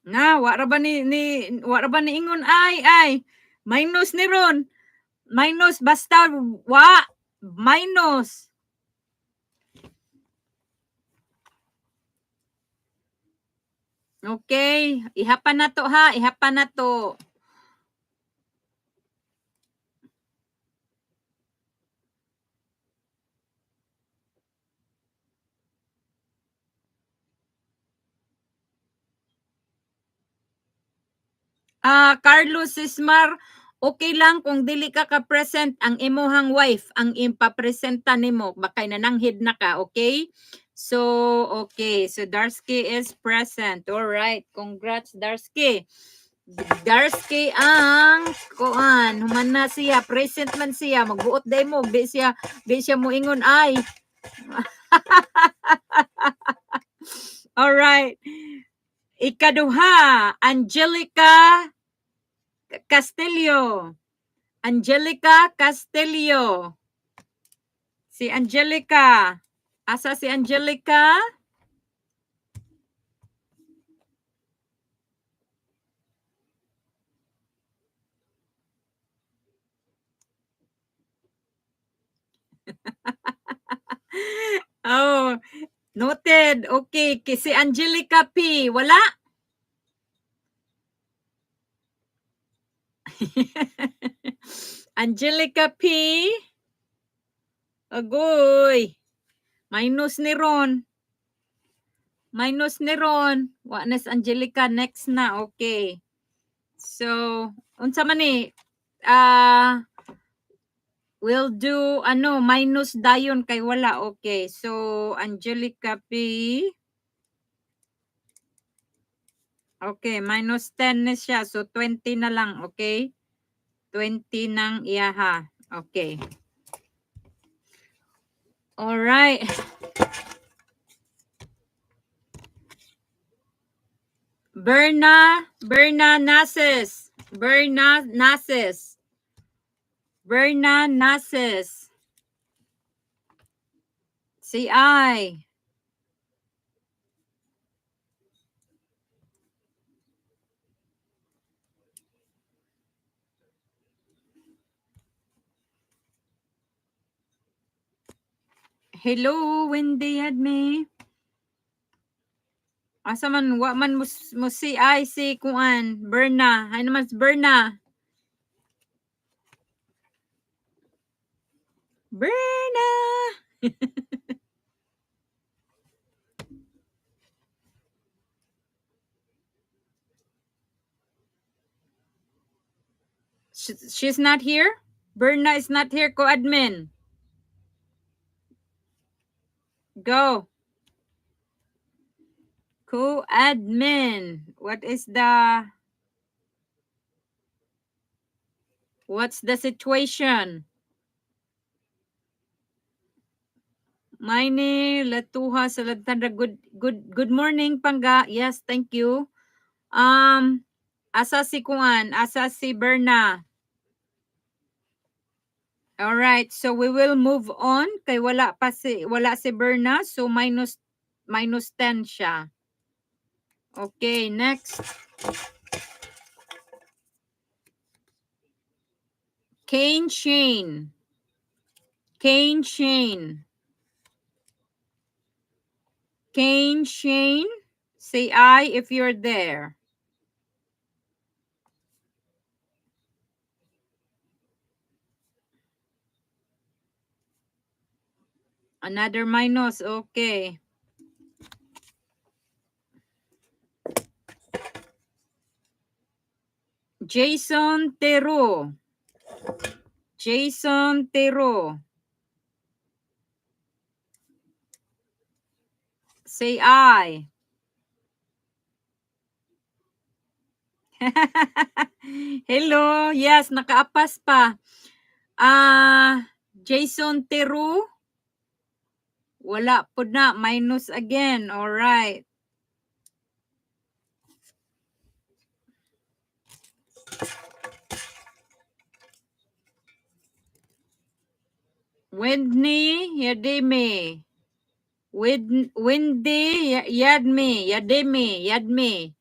Na, wa ra ba ni wa ra ba ni ingon ay ay minus ni ron. Minus basta wa minus. Okay, ihapan na to ha, ihapan na to. Ah, Carlos Sismar, okay lang kung dili ka ka-present ang imuhang wife ang ipapresenta nimo bakay nananghid na ka, okay? So, okay. So Darsky is present. All right. Congrats, Darsky. Darsky ang kuan, human na siya, present man siya, magbuot day mo, di siya moingon ay. All right. Ikaduha, Angelica Castillo. Angelica Castillo. Si Angelica. Asa si Angelica? Oh, noted. Okay, si Angelica P. Wala? Angelica P. Agoy. Minus ni Ron. Minus ni Ron. Wa na si Angelica. Next na. Okay. So, unsa man ni? We'll do ano, minus dayon kay wala. Okay. So, Angelica P. Okay, minus 10 na siya. So, 20 na lang. Okay? 20 nang iyaha. Okay. All right. Berna, Berna Nases. Berna Nases. Berna Nases. CI. Hello, Wendy Adme. Asa man wa man mo CI si kuan Berna. Hay naman si Berna. Berna. She's not here? Berna is not here, co-admin. Go. Co-admin. What's the situation? Maine Latuha Saladtandra. Good morning, Pangga. Yes, thank you. Asa si Kuan, asa si Berna. All right, so we will move on kay wala si Berna, so minus 10 siya. Okay, next. Kane Shane. Kane Shane. Kane Shane, say I if you're there. Another minus, okay. Jason Tero. Jason Tero. Say I. Hello. Yes, nakaapas pa. Ah, Jason Tero. Wala po na. Minus again. All right. Wendy Yadime. Wendy Yadme. Yadime. Yadme.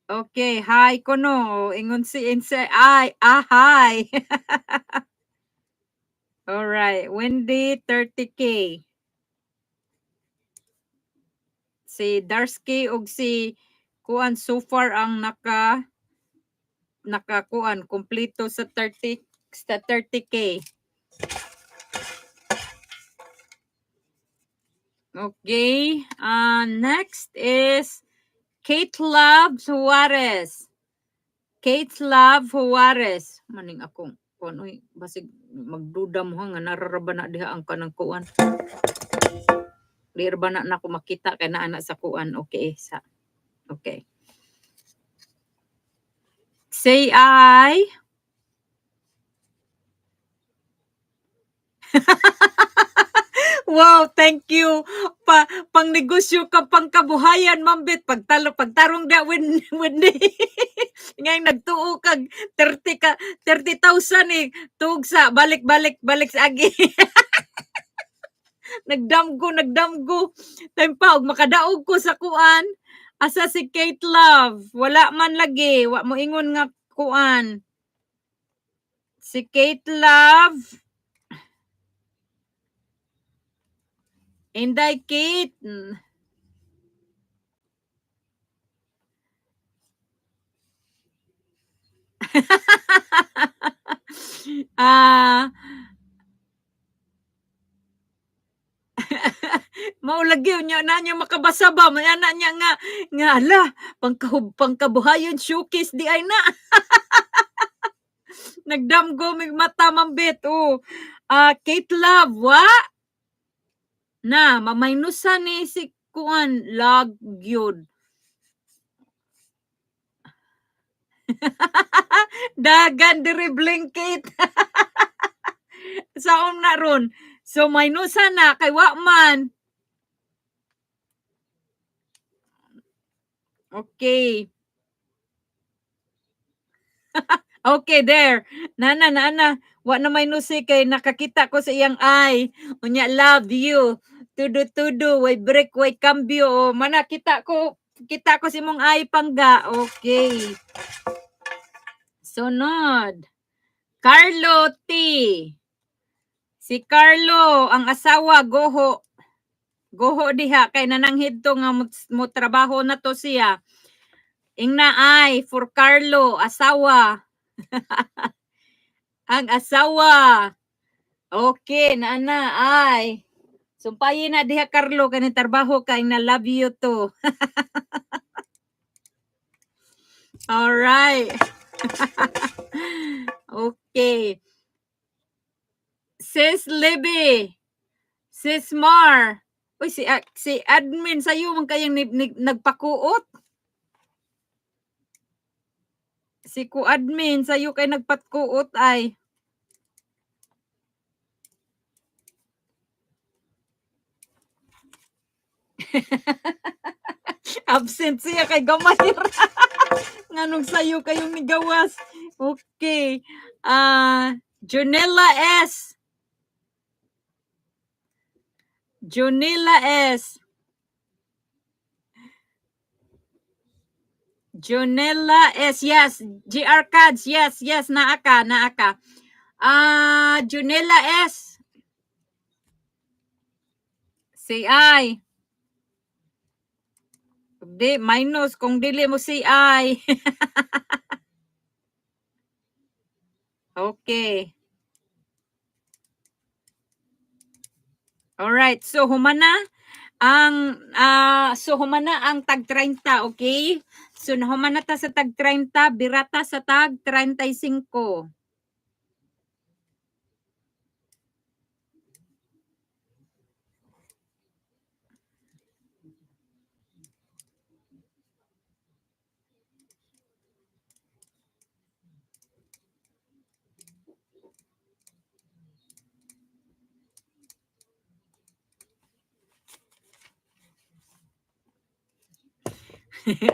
Okay, hi kono. Ingon si insa ay, ah, hi. All right, Wendy 30K. Si Darsky ug si kuan so far ang nakakuan kompleto sa 30K. Okay, next is Kate Love Suarez. Kate Love Juarez. Maning akong kuan oy, basig magduda mo ha nga nararaba na diha ang kanang kuan. Di ra ba na nako makita kay naa na sa kuan. Okay, sa okay. Say I. Wow, thank you. Pang negosyo ka pang kabuhayan, Mambit. Pagtalo, pagtarong da when ngay nagtuo kag 30 ka 30,000 eh. Tuog sa balik balik balik sa agi. Nagdamgo, nagdamgo. Time pa og makadaog ko sa kuan. Asa si Kate Love? Wala man lagi, wa mo ingon nga kuan. Si Kate Love. Inday Kate. Ah, mao lagi unya na niya makabasa ba may ana niya nga ala pangkabuhayon showcase di ay na. Nagdamgo mig mata, Mambit. Oh. Ah, Kate Love, wa na mamaynusan ni si kuan lag gyud. Dagan diri blinkit. Saon na ron? So minusan na kay wa man. Okay. Okay, there. Nana, nana. Wa na minusi kay nakakita ko sa iyang ay. Unya, love you. Tudo tudo, way break, way cambio. O, mana kita ko sa imong ay, Pangga. Okay. Sunod. Carlo T. Si Carlo, ang asawa, goho. Goho diha kay nananghid to nga mo trabaho na to siya. Ingna ay for Carlo, asawa. Ang asawa. Okay, naa na ay. Sumpayin na diha, Carlo, kani trabaho kay na love you too. All right. Okay. Sis Libby. Sis Mar. Uy, si admin sayo man kayang nagpakuot. Si ku admin sayo kay nagpatkuot ay. Absent siya kay gamay ra. Nganong sayo kayong nigawas. Okay. Ah, Junella S. Junella S. Junella S. Yes. GR Cards. Yes. Naa ka, naa ka. Ah, Junella S. CI. Di, minus kung dili mo CI. Okay. Alright, so humana ang tag 30, okay? So nahumana ta sa tag 30, birata sa tag 35.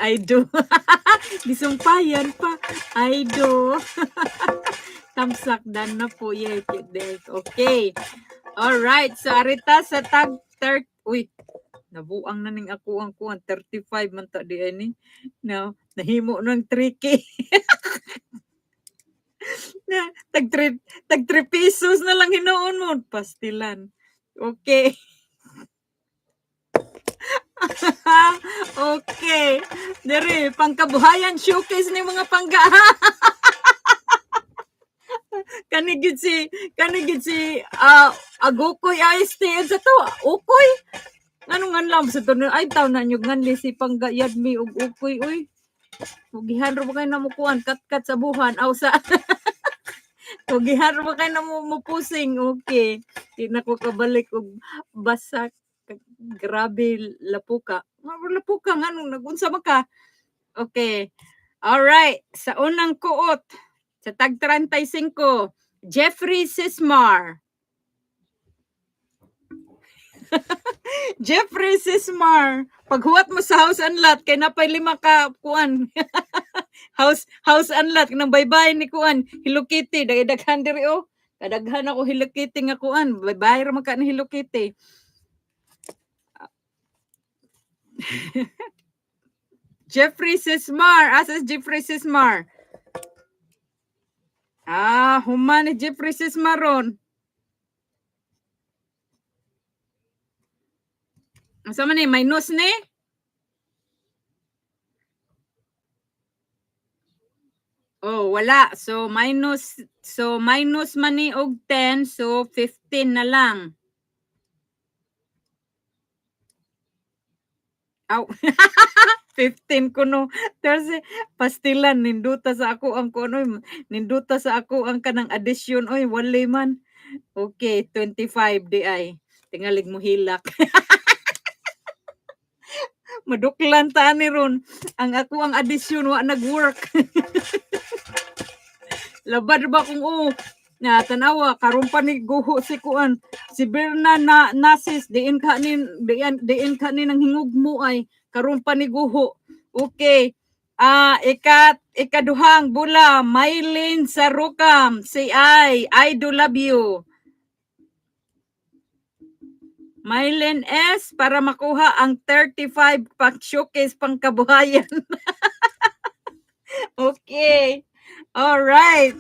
I do. Gisumpayan pa. I do. Tamsak dan na po. Yeah, cute. Okay. Alright. So arita sa tag 30. Uy, nabuang na ning ako ang kuan 35 man ta di ani. No, nahimo nang 3K. Na, tag 3 pesos na lang hinuon mo. Pastilan. Okay. Okay. Dere, pangkabuhayan showcase ni mga pangga. Kani gid si Agukoy IST sa to. Ukoy. Nganong nganlam sa to ay taw na nyo nganli si pangga yadmi og ukoy uy. Kugihan ra ba kay namo kuan kat-kat sa buhan aw sa Kugihan ra ba kay namo mupusing. Okay. Di na ko kabalik og basak. Grabe lapuka. Nga lapuka nganong nagunsa man ka? Okay. All right. Sa unang kuot sa tag 35, Jeffrey Sismar. Jeffrey Sismar. Paghuwat mo sa house and lot kay napay lima ka kuan. House and lot nang baybay ni kuan Hello Kitty daghay daghan diri oh. Kadaghan ako Hello Kitty nga kuan. Baybay ra man ka ni Hello Kitty. Jeffrey Sismar. Asa si Jeffrey Sismar? Ah, human ni Jeffrey Sismar ron. Asa man ni? Minus ni? Oh, wala. So minus man ni og 10, so 15 na lang. Aw. 15 kuno. Kasi pastilan ninduta sa ako ang kuno, ninduta sa ako ang kanang addition oy, wala man. Okay, 25 di ay. Tingalig mo hilak. Maduklan ta ni ron. Ang ako ang addition wa nag-work. Labad ba kung oo. Na tanawa karon pa ni guho si kuan. Si Berna na Nasis diin ka ni nang hingog mo ay karon pa ni guho. Okay. Ah, ikaduhang bula, Mylene Sarukam, say I do love you. Mylene S para makuha ang 35 pang showcase pang kabuhayan. Okay. All right.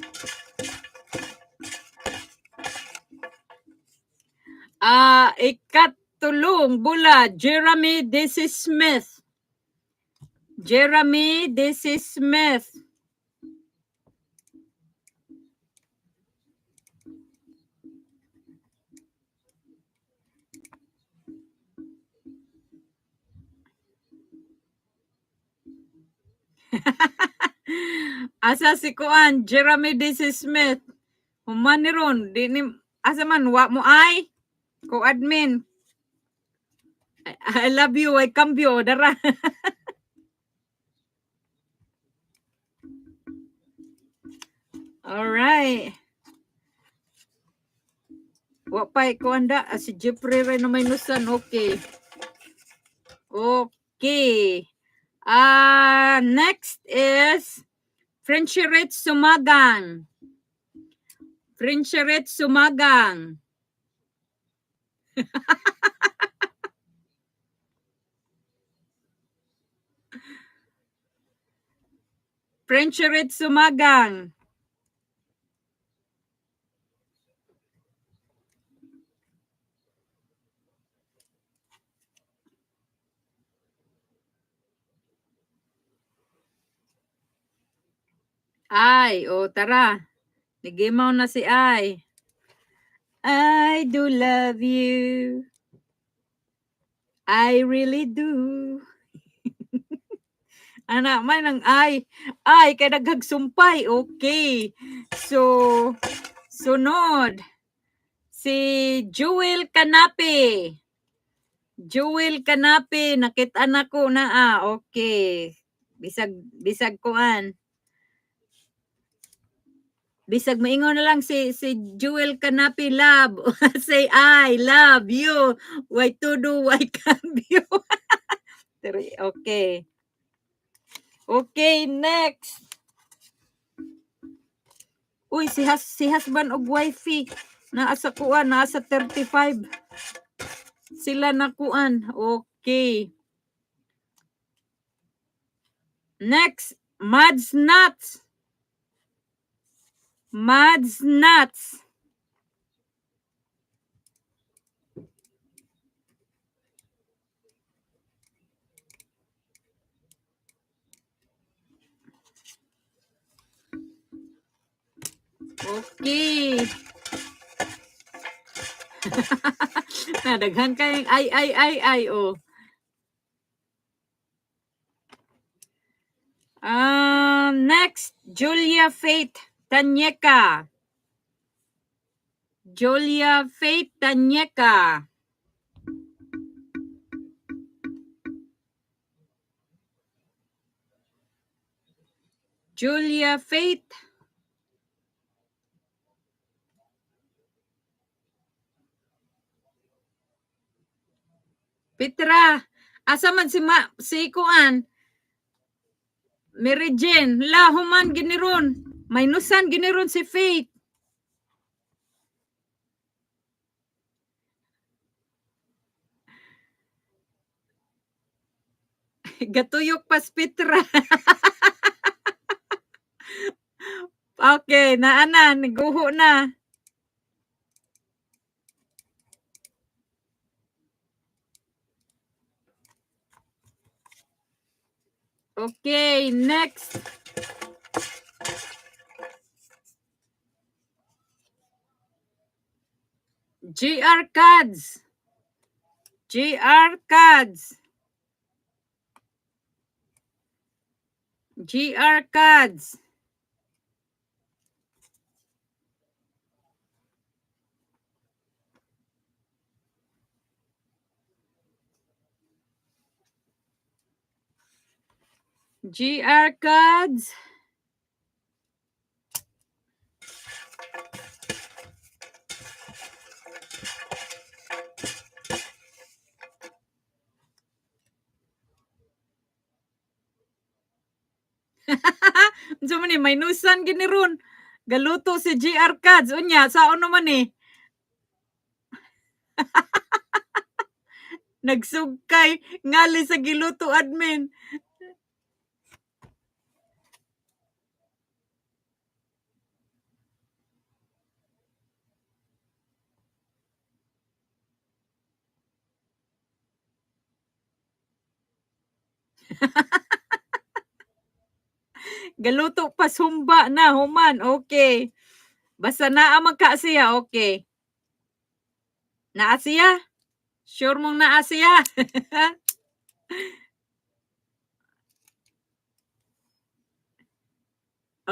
Ah, ikatulong bula, Jeremy D.C. Smith. Jeremy D.C. Smith. Asa si kuan, Jeremy D. Smith. Human ni ron, di ni, asa man, wa mo ay? Ko admin. I love you, ay cambio, dara. All right. Wa pa ko anda ah, si Jeffrey ray na may nusan. Okay. Okay. Ah, next is Frencheret Sumagang. Frencheret Sumagang. Frencheret Sumagang. Ay, o tara. Nigimaw na si Ay. I do love you. I really do. Ana, man ang ay. Ay, kay daghag sumpay. Okay. So, sunod. Si Jewel Canape. Jewel Canape, nakita na ko na ah. Okay. Bisag bisag kuan. Bisag maingon na lang si Jewel Canape love. Say I love you. Why to do why cambio. Okay. Okay, next. Uy, si husband og wifey naa sa kuan, naa sa 35. Sila na kuan. Okay. Next, Mads Nuts. Mads Nuts. Okay. Nadaghan kayong ay ay ay ay oh. Next, Julia Faith Tanyeka. Julia Faith Tanyeka. Julia Faith. Petra, asa man si ma si kuan? Mary Jane, la human giniron. May nusan giniron si Faith. Gatuyok pas Petra. Okay, naa na, niguho na. Okay, next. GR Cards. GR Cards. GR Cards. GR Cards. Unsa man ni minusan gini ron. Galuto si GR Cards. Unya, saon naman eh. Nagsugkay ngali sa giluto admin. Galuto pa sumba na human. Okay. Basta naa man ka siya, okay. Naa siya? Sure mong naa siya?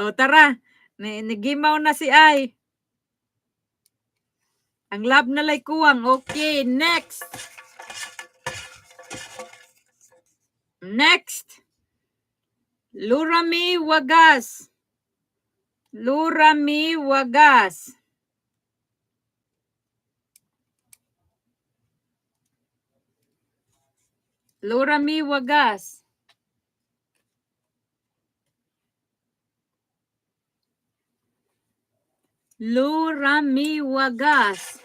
Oh, tara. Nigimaw na si Ay. Ang love na lay kuwang. Okay, next. Next. Lurami Wagas. Lurami Wagas. Lurami Wagas. Lurami Wagas.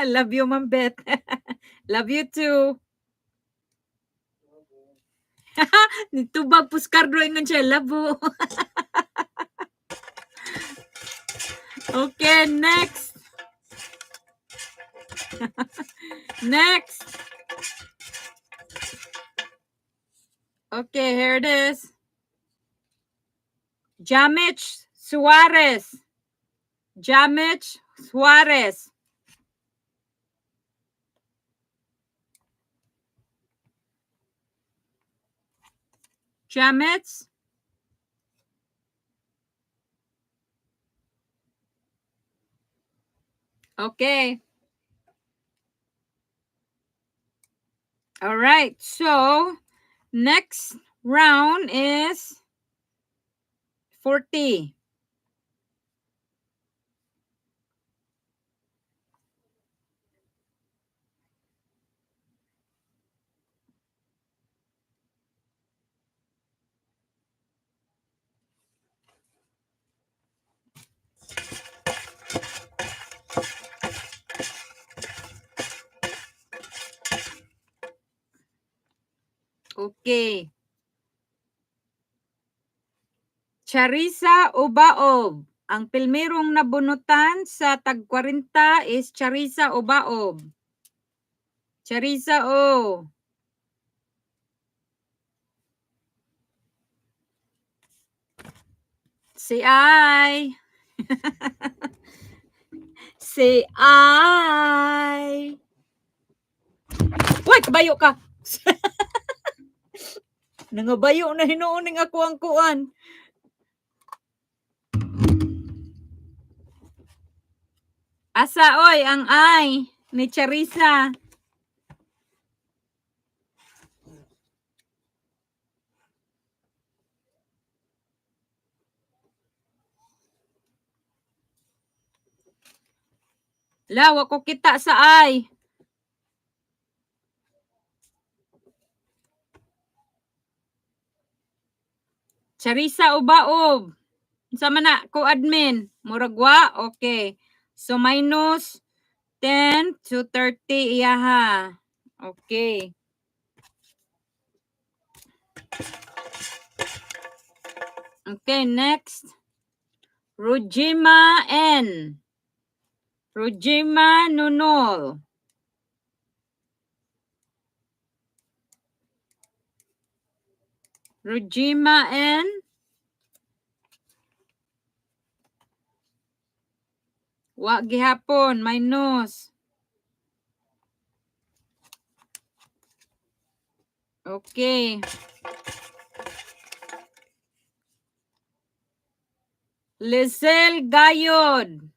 Love you, Ma'am Beth. Love you too. Nitubag puskardo ingon siya, labo. Okay, next. Next. Okay, here it is. Jamich Suarez. Jamich Suarez. Jamich. Okay. All right. So next round is 40. Okay. Charissa Obaob. Ang pilmirong nabunutan sa tag 40 is Charissa Obaob. Charissa O. Say I. Say I. Uy, kabayo ka. Nangabayo na hinuon ning ako ang kuan. Asa oy ang ay ni Charissa. La, wa ko kita sa ay. Charissa Ubaob. Unsa man na ko admin? Murag wa? Okay. So minus 10 to 30 iyaha. Okay. Okay, next. Rujima N. Rujima Nunol. Rujima N. Wa gihapon, minus. Okay. Lisel Gayod.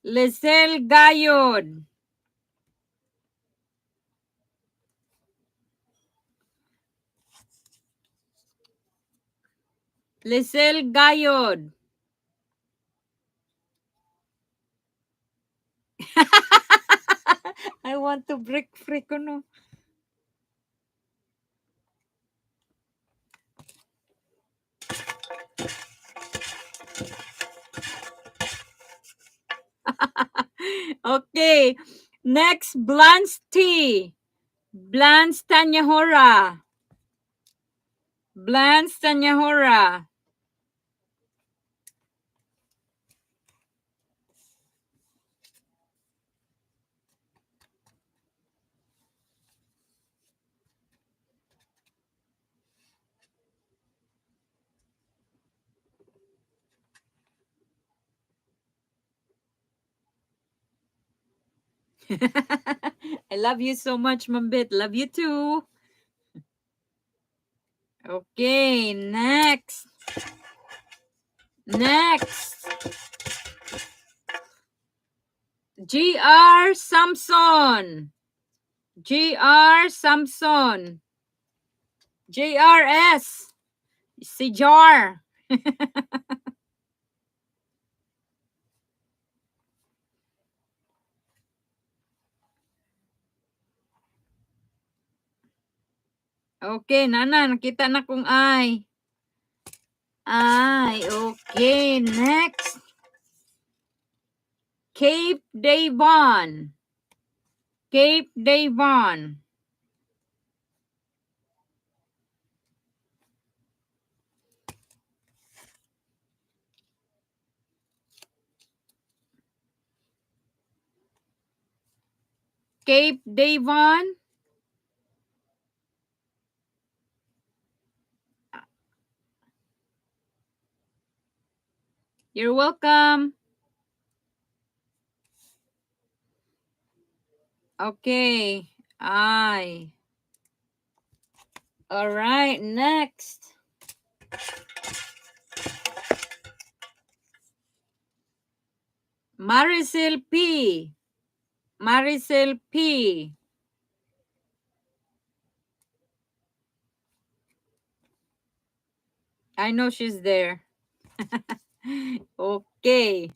Lisel Gayod. Lisel Gayod. I want to break free kuno. Okay. Next, Blance T. Blance Tanyahora. Blance Tanyahora. I love you so much, Mambit. Love you too. Okay, next. Next. GR Samson. GR Samson. JRS. Si Jar. Okay, nana, nakita na kong ay. Ay, okay, next. Cape Davon. Cape Davon. Cape Davon. You're welcome. Okay. Ay. All right, next. Maricel P. Maricel P. I know she's there. Okay.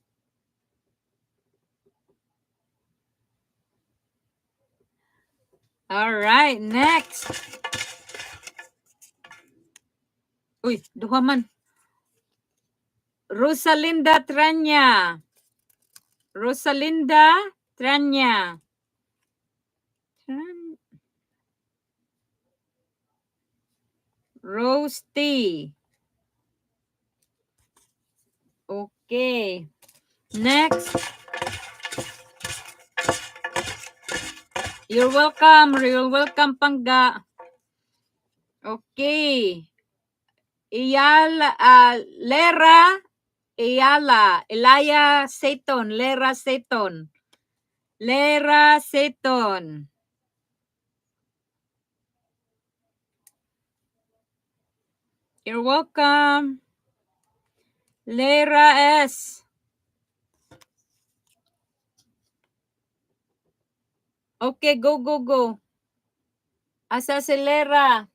All right, next. Uy, duha man. Rosalinda Tranya. Rosalinda Tranya. Rose T. Okay. Next. You're welcome. You're welcome, Pangga. Okay. Iyala, Lera, Iyala, Elaya Seton, Lera Seton. Lera Seton. You're welcome. Lera S. Okay, go, go, go. Asa si Lera?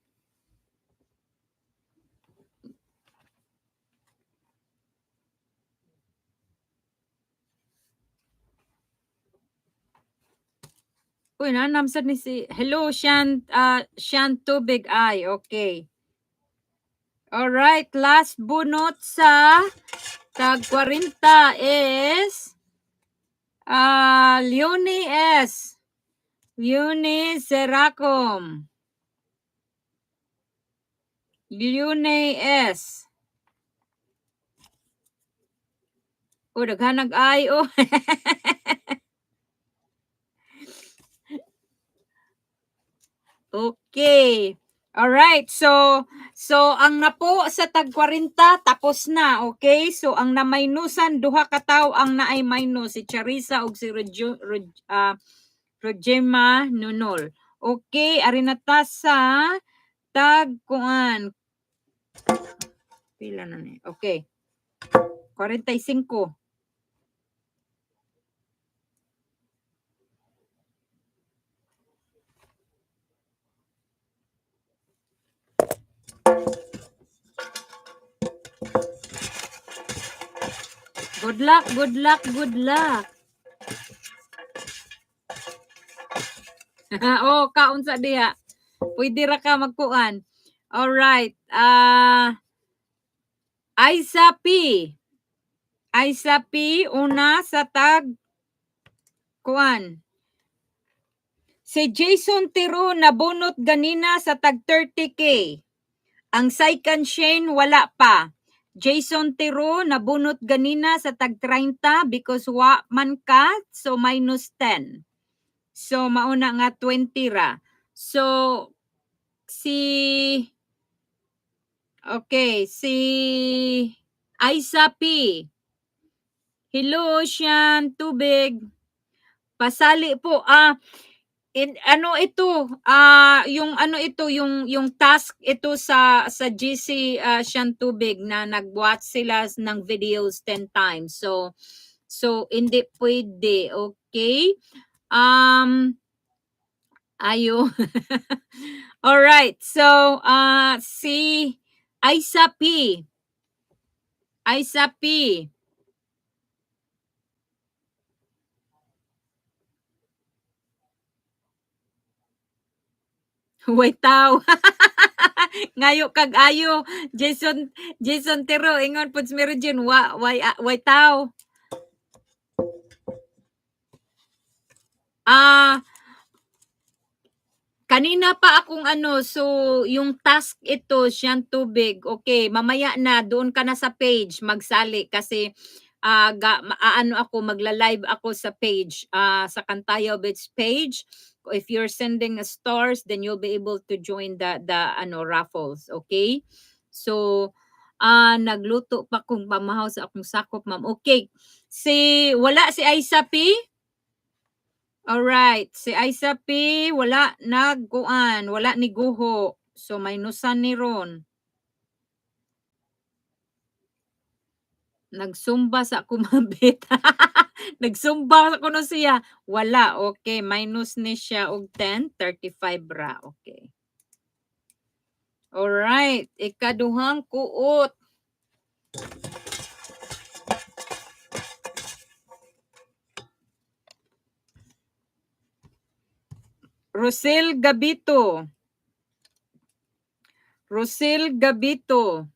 Uy, nanamsad ni si Hello, Shan, Shan Tubig Ay. Okay. All right, last bunot sa tag 40 is Leonie S. Leonie Seracom. Leonie S. Oh, daghan ay oh. Okay. All right. So ang napo sa tag 40 tapos na, okay? So ang na-minusan duha ka tawo ang naay minus, si Charissa ug si Rojema Nunol. Okay, ari na ta sa tag kuan. Pila na ni? Okay. 45. Good luck, good luck, good luck. Oh, kaon sa diha. Pwede ra ka magkuan. All right. Aisa P. Aisa P, una sa tag kuan. Si Jason Tiro nabunot ganina sa tag 30K. Ang Saikan Shane wala pa. Jason Tiro nabunot ganina sa tag 30 because wa man ka, so minus 10. So mauna nga 20 ra. So si Okay, si Aisa P. Hello, Shan Tubig. Pasali po. Ano ito? Yung ano ito, yung task ito sa GC Shantubig na nag-watch sila ng videos 10 times. So hindi pwede, okay? Ayo. All right. So, si Aisa P. Aisa P. Way tao. Ngayo kag ayo. Jason Jason Tero ingon pud si Mary Jane wa way way tao. Kanina pa akong ano, so yung task ito, siyang tubig. Okay, mamaya na doon ka na sa page magsali kasi ano ako, magla-live ako sa page, sa Kantayaw Bits page. If you're sending a stars, then you'll be able to join the ano raffles, okay? So, nagluto pa kong pamahaw sa akong sakop, ma'am. Okay. Si wala si Aisa P. Alright, si Aisa P wala nagkuan, wala ni guho. So minusan ni ron. Nagsumba sa kumabit. Nagsumba sa kuno siya. Wala, okay, minus ni siya og 10, 35 ra. Okay. Alright, ikaduhang kuot. Rosel Gabito. Rosel Gabito.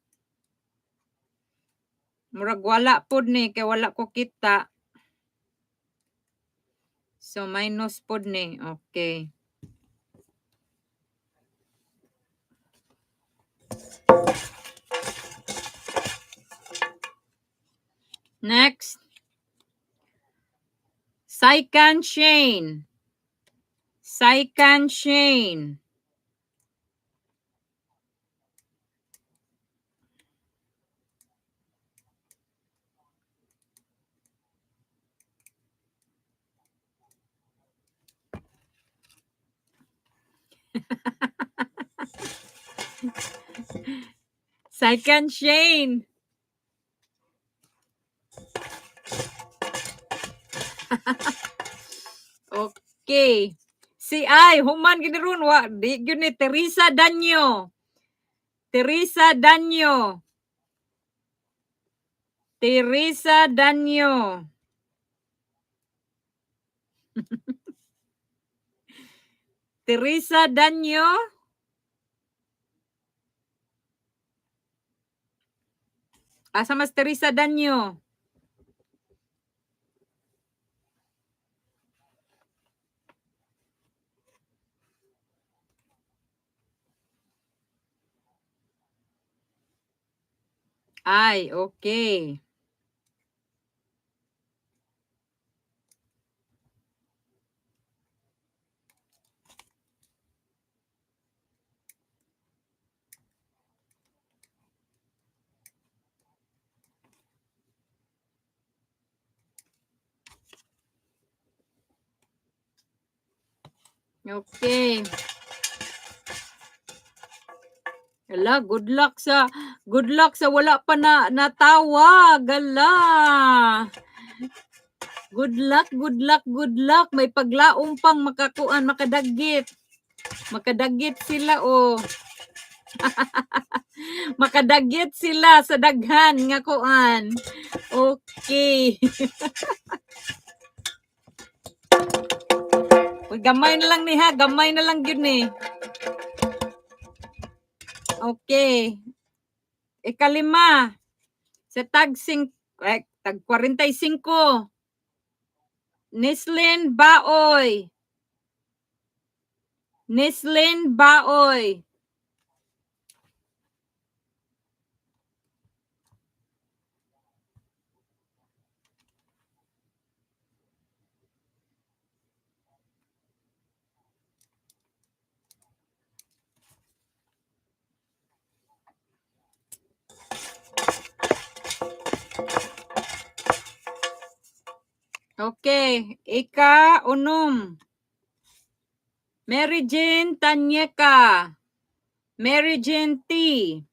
Murag wala pod ni kay wala ko kita. So minus pod ni. Okay. Next. Saikan Shane. Saikan Shane. Saikan Shane. Okay. Si ay human gini ron wa di gyud ni Teresa Danyo. Teresa Danyo. Teresa Danyo. Teresa Danyo. Asa mas Teresa Danyo? Ay, okay. Okay. Ala, good luck sa wala pa na natawag. Ala. Good luck, good luck, good luck. May paglaom pang makakuan, makadagit. Makadagit sila oh. Makadagit sila sa daghan nga kuan. Okay. Uy, gamay na lang ni ha, gamay na lang gyud ni. Okay. Ikalima. Sa tag 45. Nislin Baoy. Nislin Baoy. Okay, ika unom. Mary Jane Tanyeka. Mary Jane T.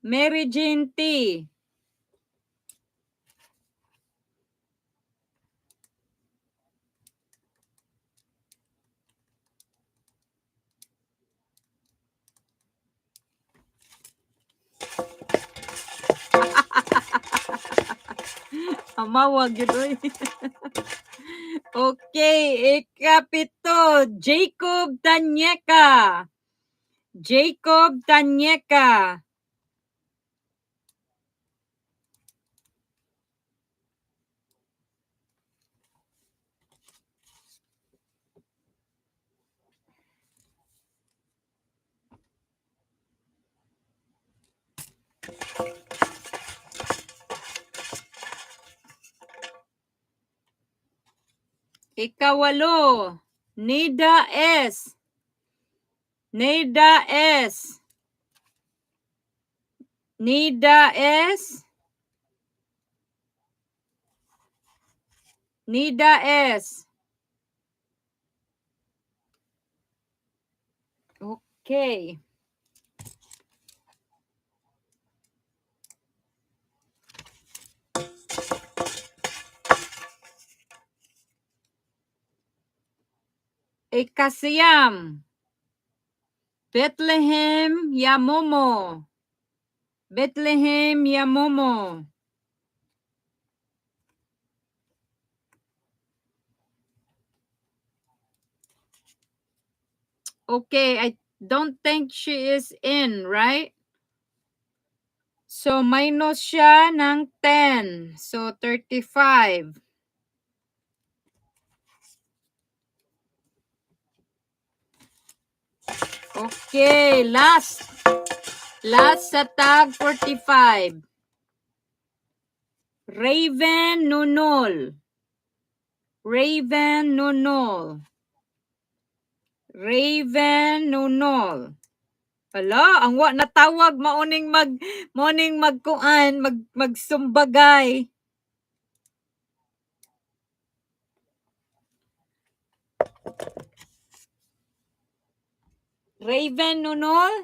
Mary Jane T. Amawag yun, oy. Okay, ikapito, Jacob Tanyeka. Jacob Tanyeka. Ikawalo, Nida S. Nida S. Nida S. Nida S. Okay. Ikasiyam. Bethlehem Yamomo. Bethlehem Yamomo. Okay, I don't think she is in, right? So, minus siya ng 10. So, 35. Okay, last. Last sa tag 45. Raven Nunol. Raven Nunol. Raven Nunol. Ala, ang wa natawag mauning magkuan, magsumbagay. Raven Nunol?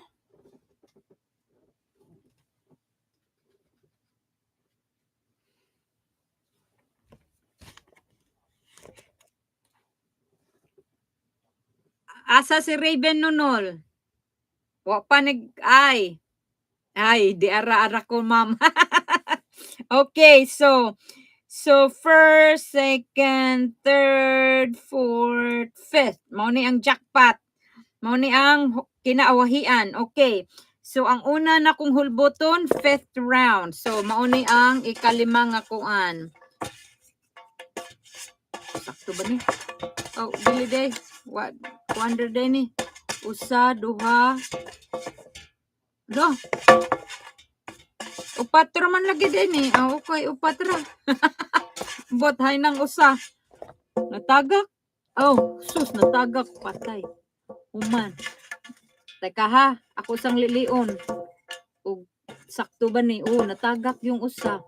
Asa si Raven Nunol? Wa pa nag ay. Ay, di ara-ara ko, ma'am. Okay, so first, second, third, fourth, fifth. Mao ni ang jackpot. Mao ni ang kinaawahian. Okay. So ang una na kong hulboton, fifth round. So mao ni ang ikalima nga kuan. Sakto ba ni? Oh, dili day. What? Wonder day ni. Usa, duha. Do. Upat ra man lagi din eh. Ah, okay, upat ra. Bot, hay nang usa. Natagak? Oh, sus, natagak. Patay. Human. Teka ha, ako sang lilion. Og sakto ba ni? Oh, natagak yung usa.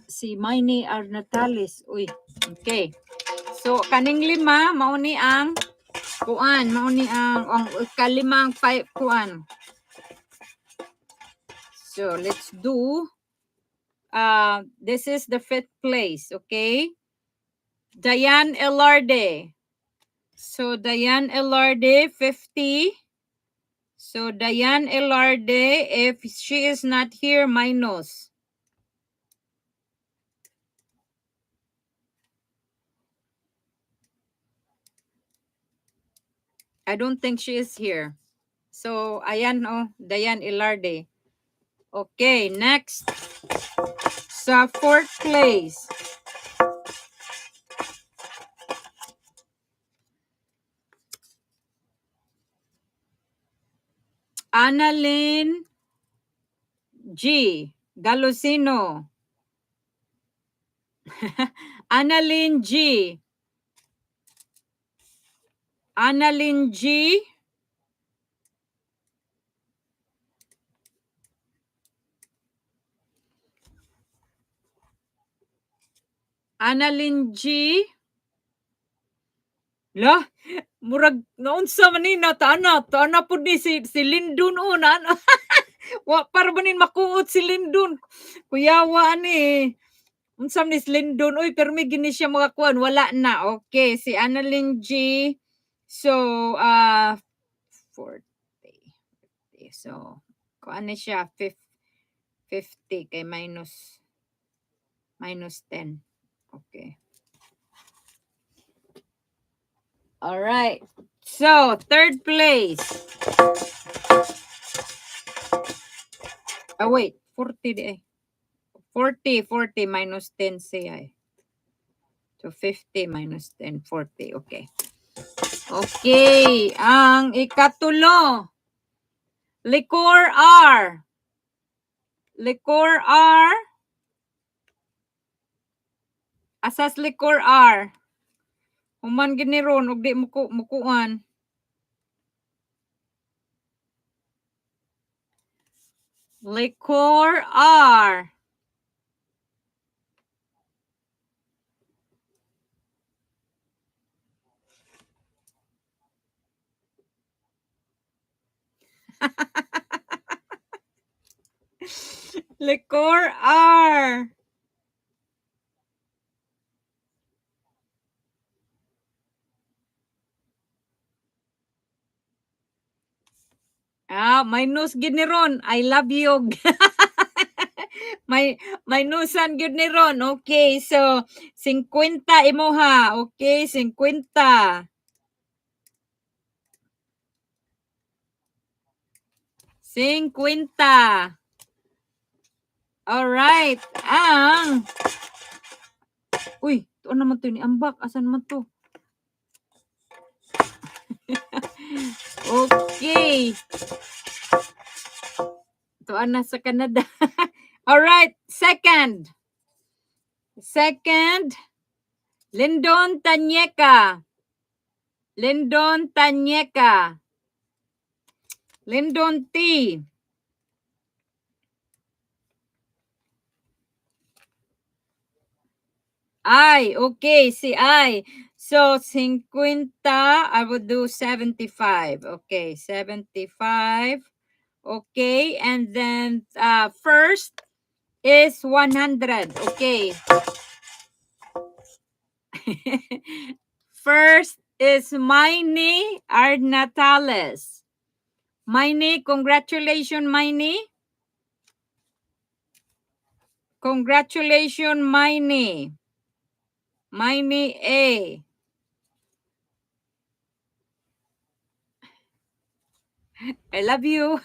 Si Miney Arnatales. Uy, okay. So, kaning lima, mao ni ang kuan, mao ni ang kalimang five kuan. So, let's do this is the fifth place, okay? Diane Elarde. So, Diane Elarde, 50. So, Diane Elarde, if she is not here, minus. I don't think she is here. So, ayan oh, Diane Elarde. Okay, next. Sa fourth place. Annalyn G. Galosino. Annalyn G. Annalyn G. Annalyn G. La, murag naunsa man ni na taana, taana pud ni si Lindon o na. Wa para ba nin makuot si Lindon. Kuyawa ani. Unsa man ni si Lindon oy, permi gini siya mga kuan, wala na. Okay, si Annalyn G. So, 40. So, kuan ni siya 50 kay minus 10. Okay. All right. So, third place. Oh, wait. 40 di eh. 40, 40 minus 10 siya eh. So, 50 minus 10, 40. Okay. Okay. Ang ikatulo. Licor R. Licor R. Asas Licor R. Human gini ron og di muku mukuan. Licor R. Licor R. Ah, minus gid ni ron. I love you. May minusan gyud ni ron. Okay, so 50 imoha. Okay, 50. 50. All right. Ang Uy, tuon naman to ni Ambak. Asan man to? Okay. Tuan na sa Canada. All right, second. Second, Lindon Tanyeka. Lindon Tanyeka. Lindon T. I, okay, si I. So, 50, I would do 75. Okay, 75. Okay, and then first is 100. Okay. First is Miney Arnatales. Miney, congratulations, Miney. Congratulations, Miney. Miney A. I love you.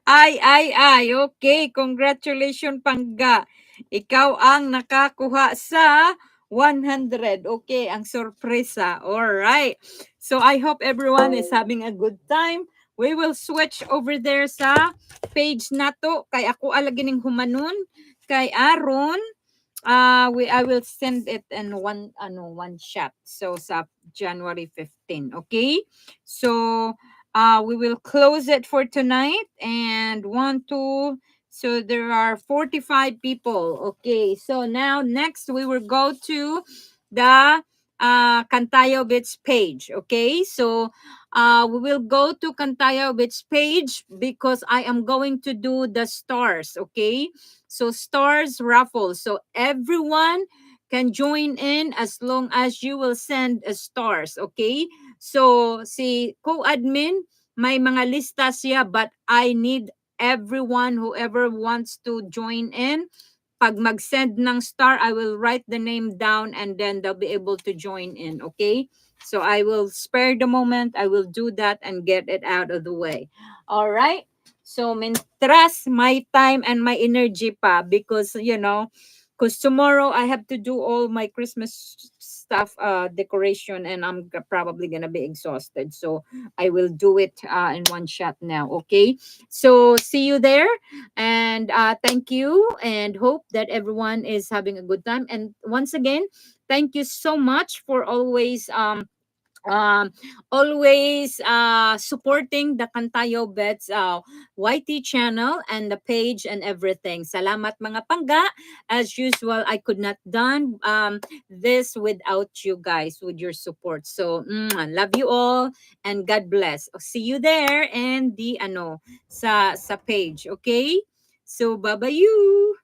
Ay, ay, ay. Okay, congratulations, Pangga. Ikaw ang nakakuha sa 100. Okay, ang sorpresa. All right. So I hope everyone is having a good time. We will switch over there sa page nato kay ako alagi ning humanon kay aron we I will send it in one shot. So sa January 15, okay? So we will close it for tonight and one, two, so there are 45 people. Okay, so now next we will go to the Cantayo Bits page. Okay, so we will go to Cantayo Bits page because I am going to do the stars. Okay, so stars raffle. So everyone can join in as long as you will send a stars. Okay, so si co-admin may mga lista siya, but I need everyone, whoever wants to join in. Pag mag-send ng star, I will write the name down and then they'll be able to join in, okay? So I will spare the moment. I will do that and get it out of the way. All right? So mientras my time and my energy pa because, because tomorrow I have to do all my Christmas stuff, decoration, and I'm probably gonna be exhausted. So I will do it in one shot now. Okay. So see you there, and thank you, and hope that everyone is having a good time. And once again, thank you so much for always Always supporting the Kantayo Bets YT channel and the page and everything. Salamat, mga pangga. As usual, I could not done this without you guys, with your support. So, love you all and God bless. See you there and the ano sa page, okay? So, bye-bye you.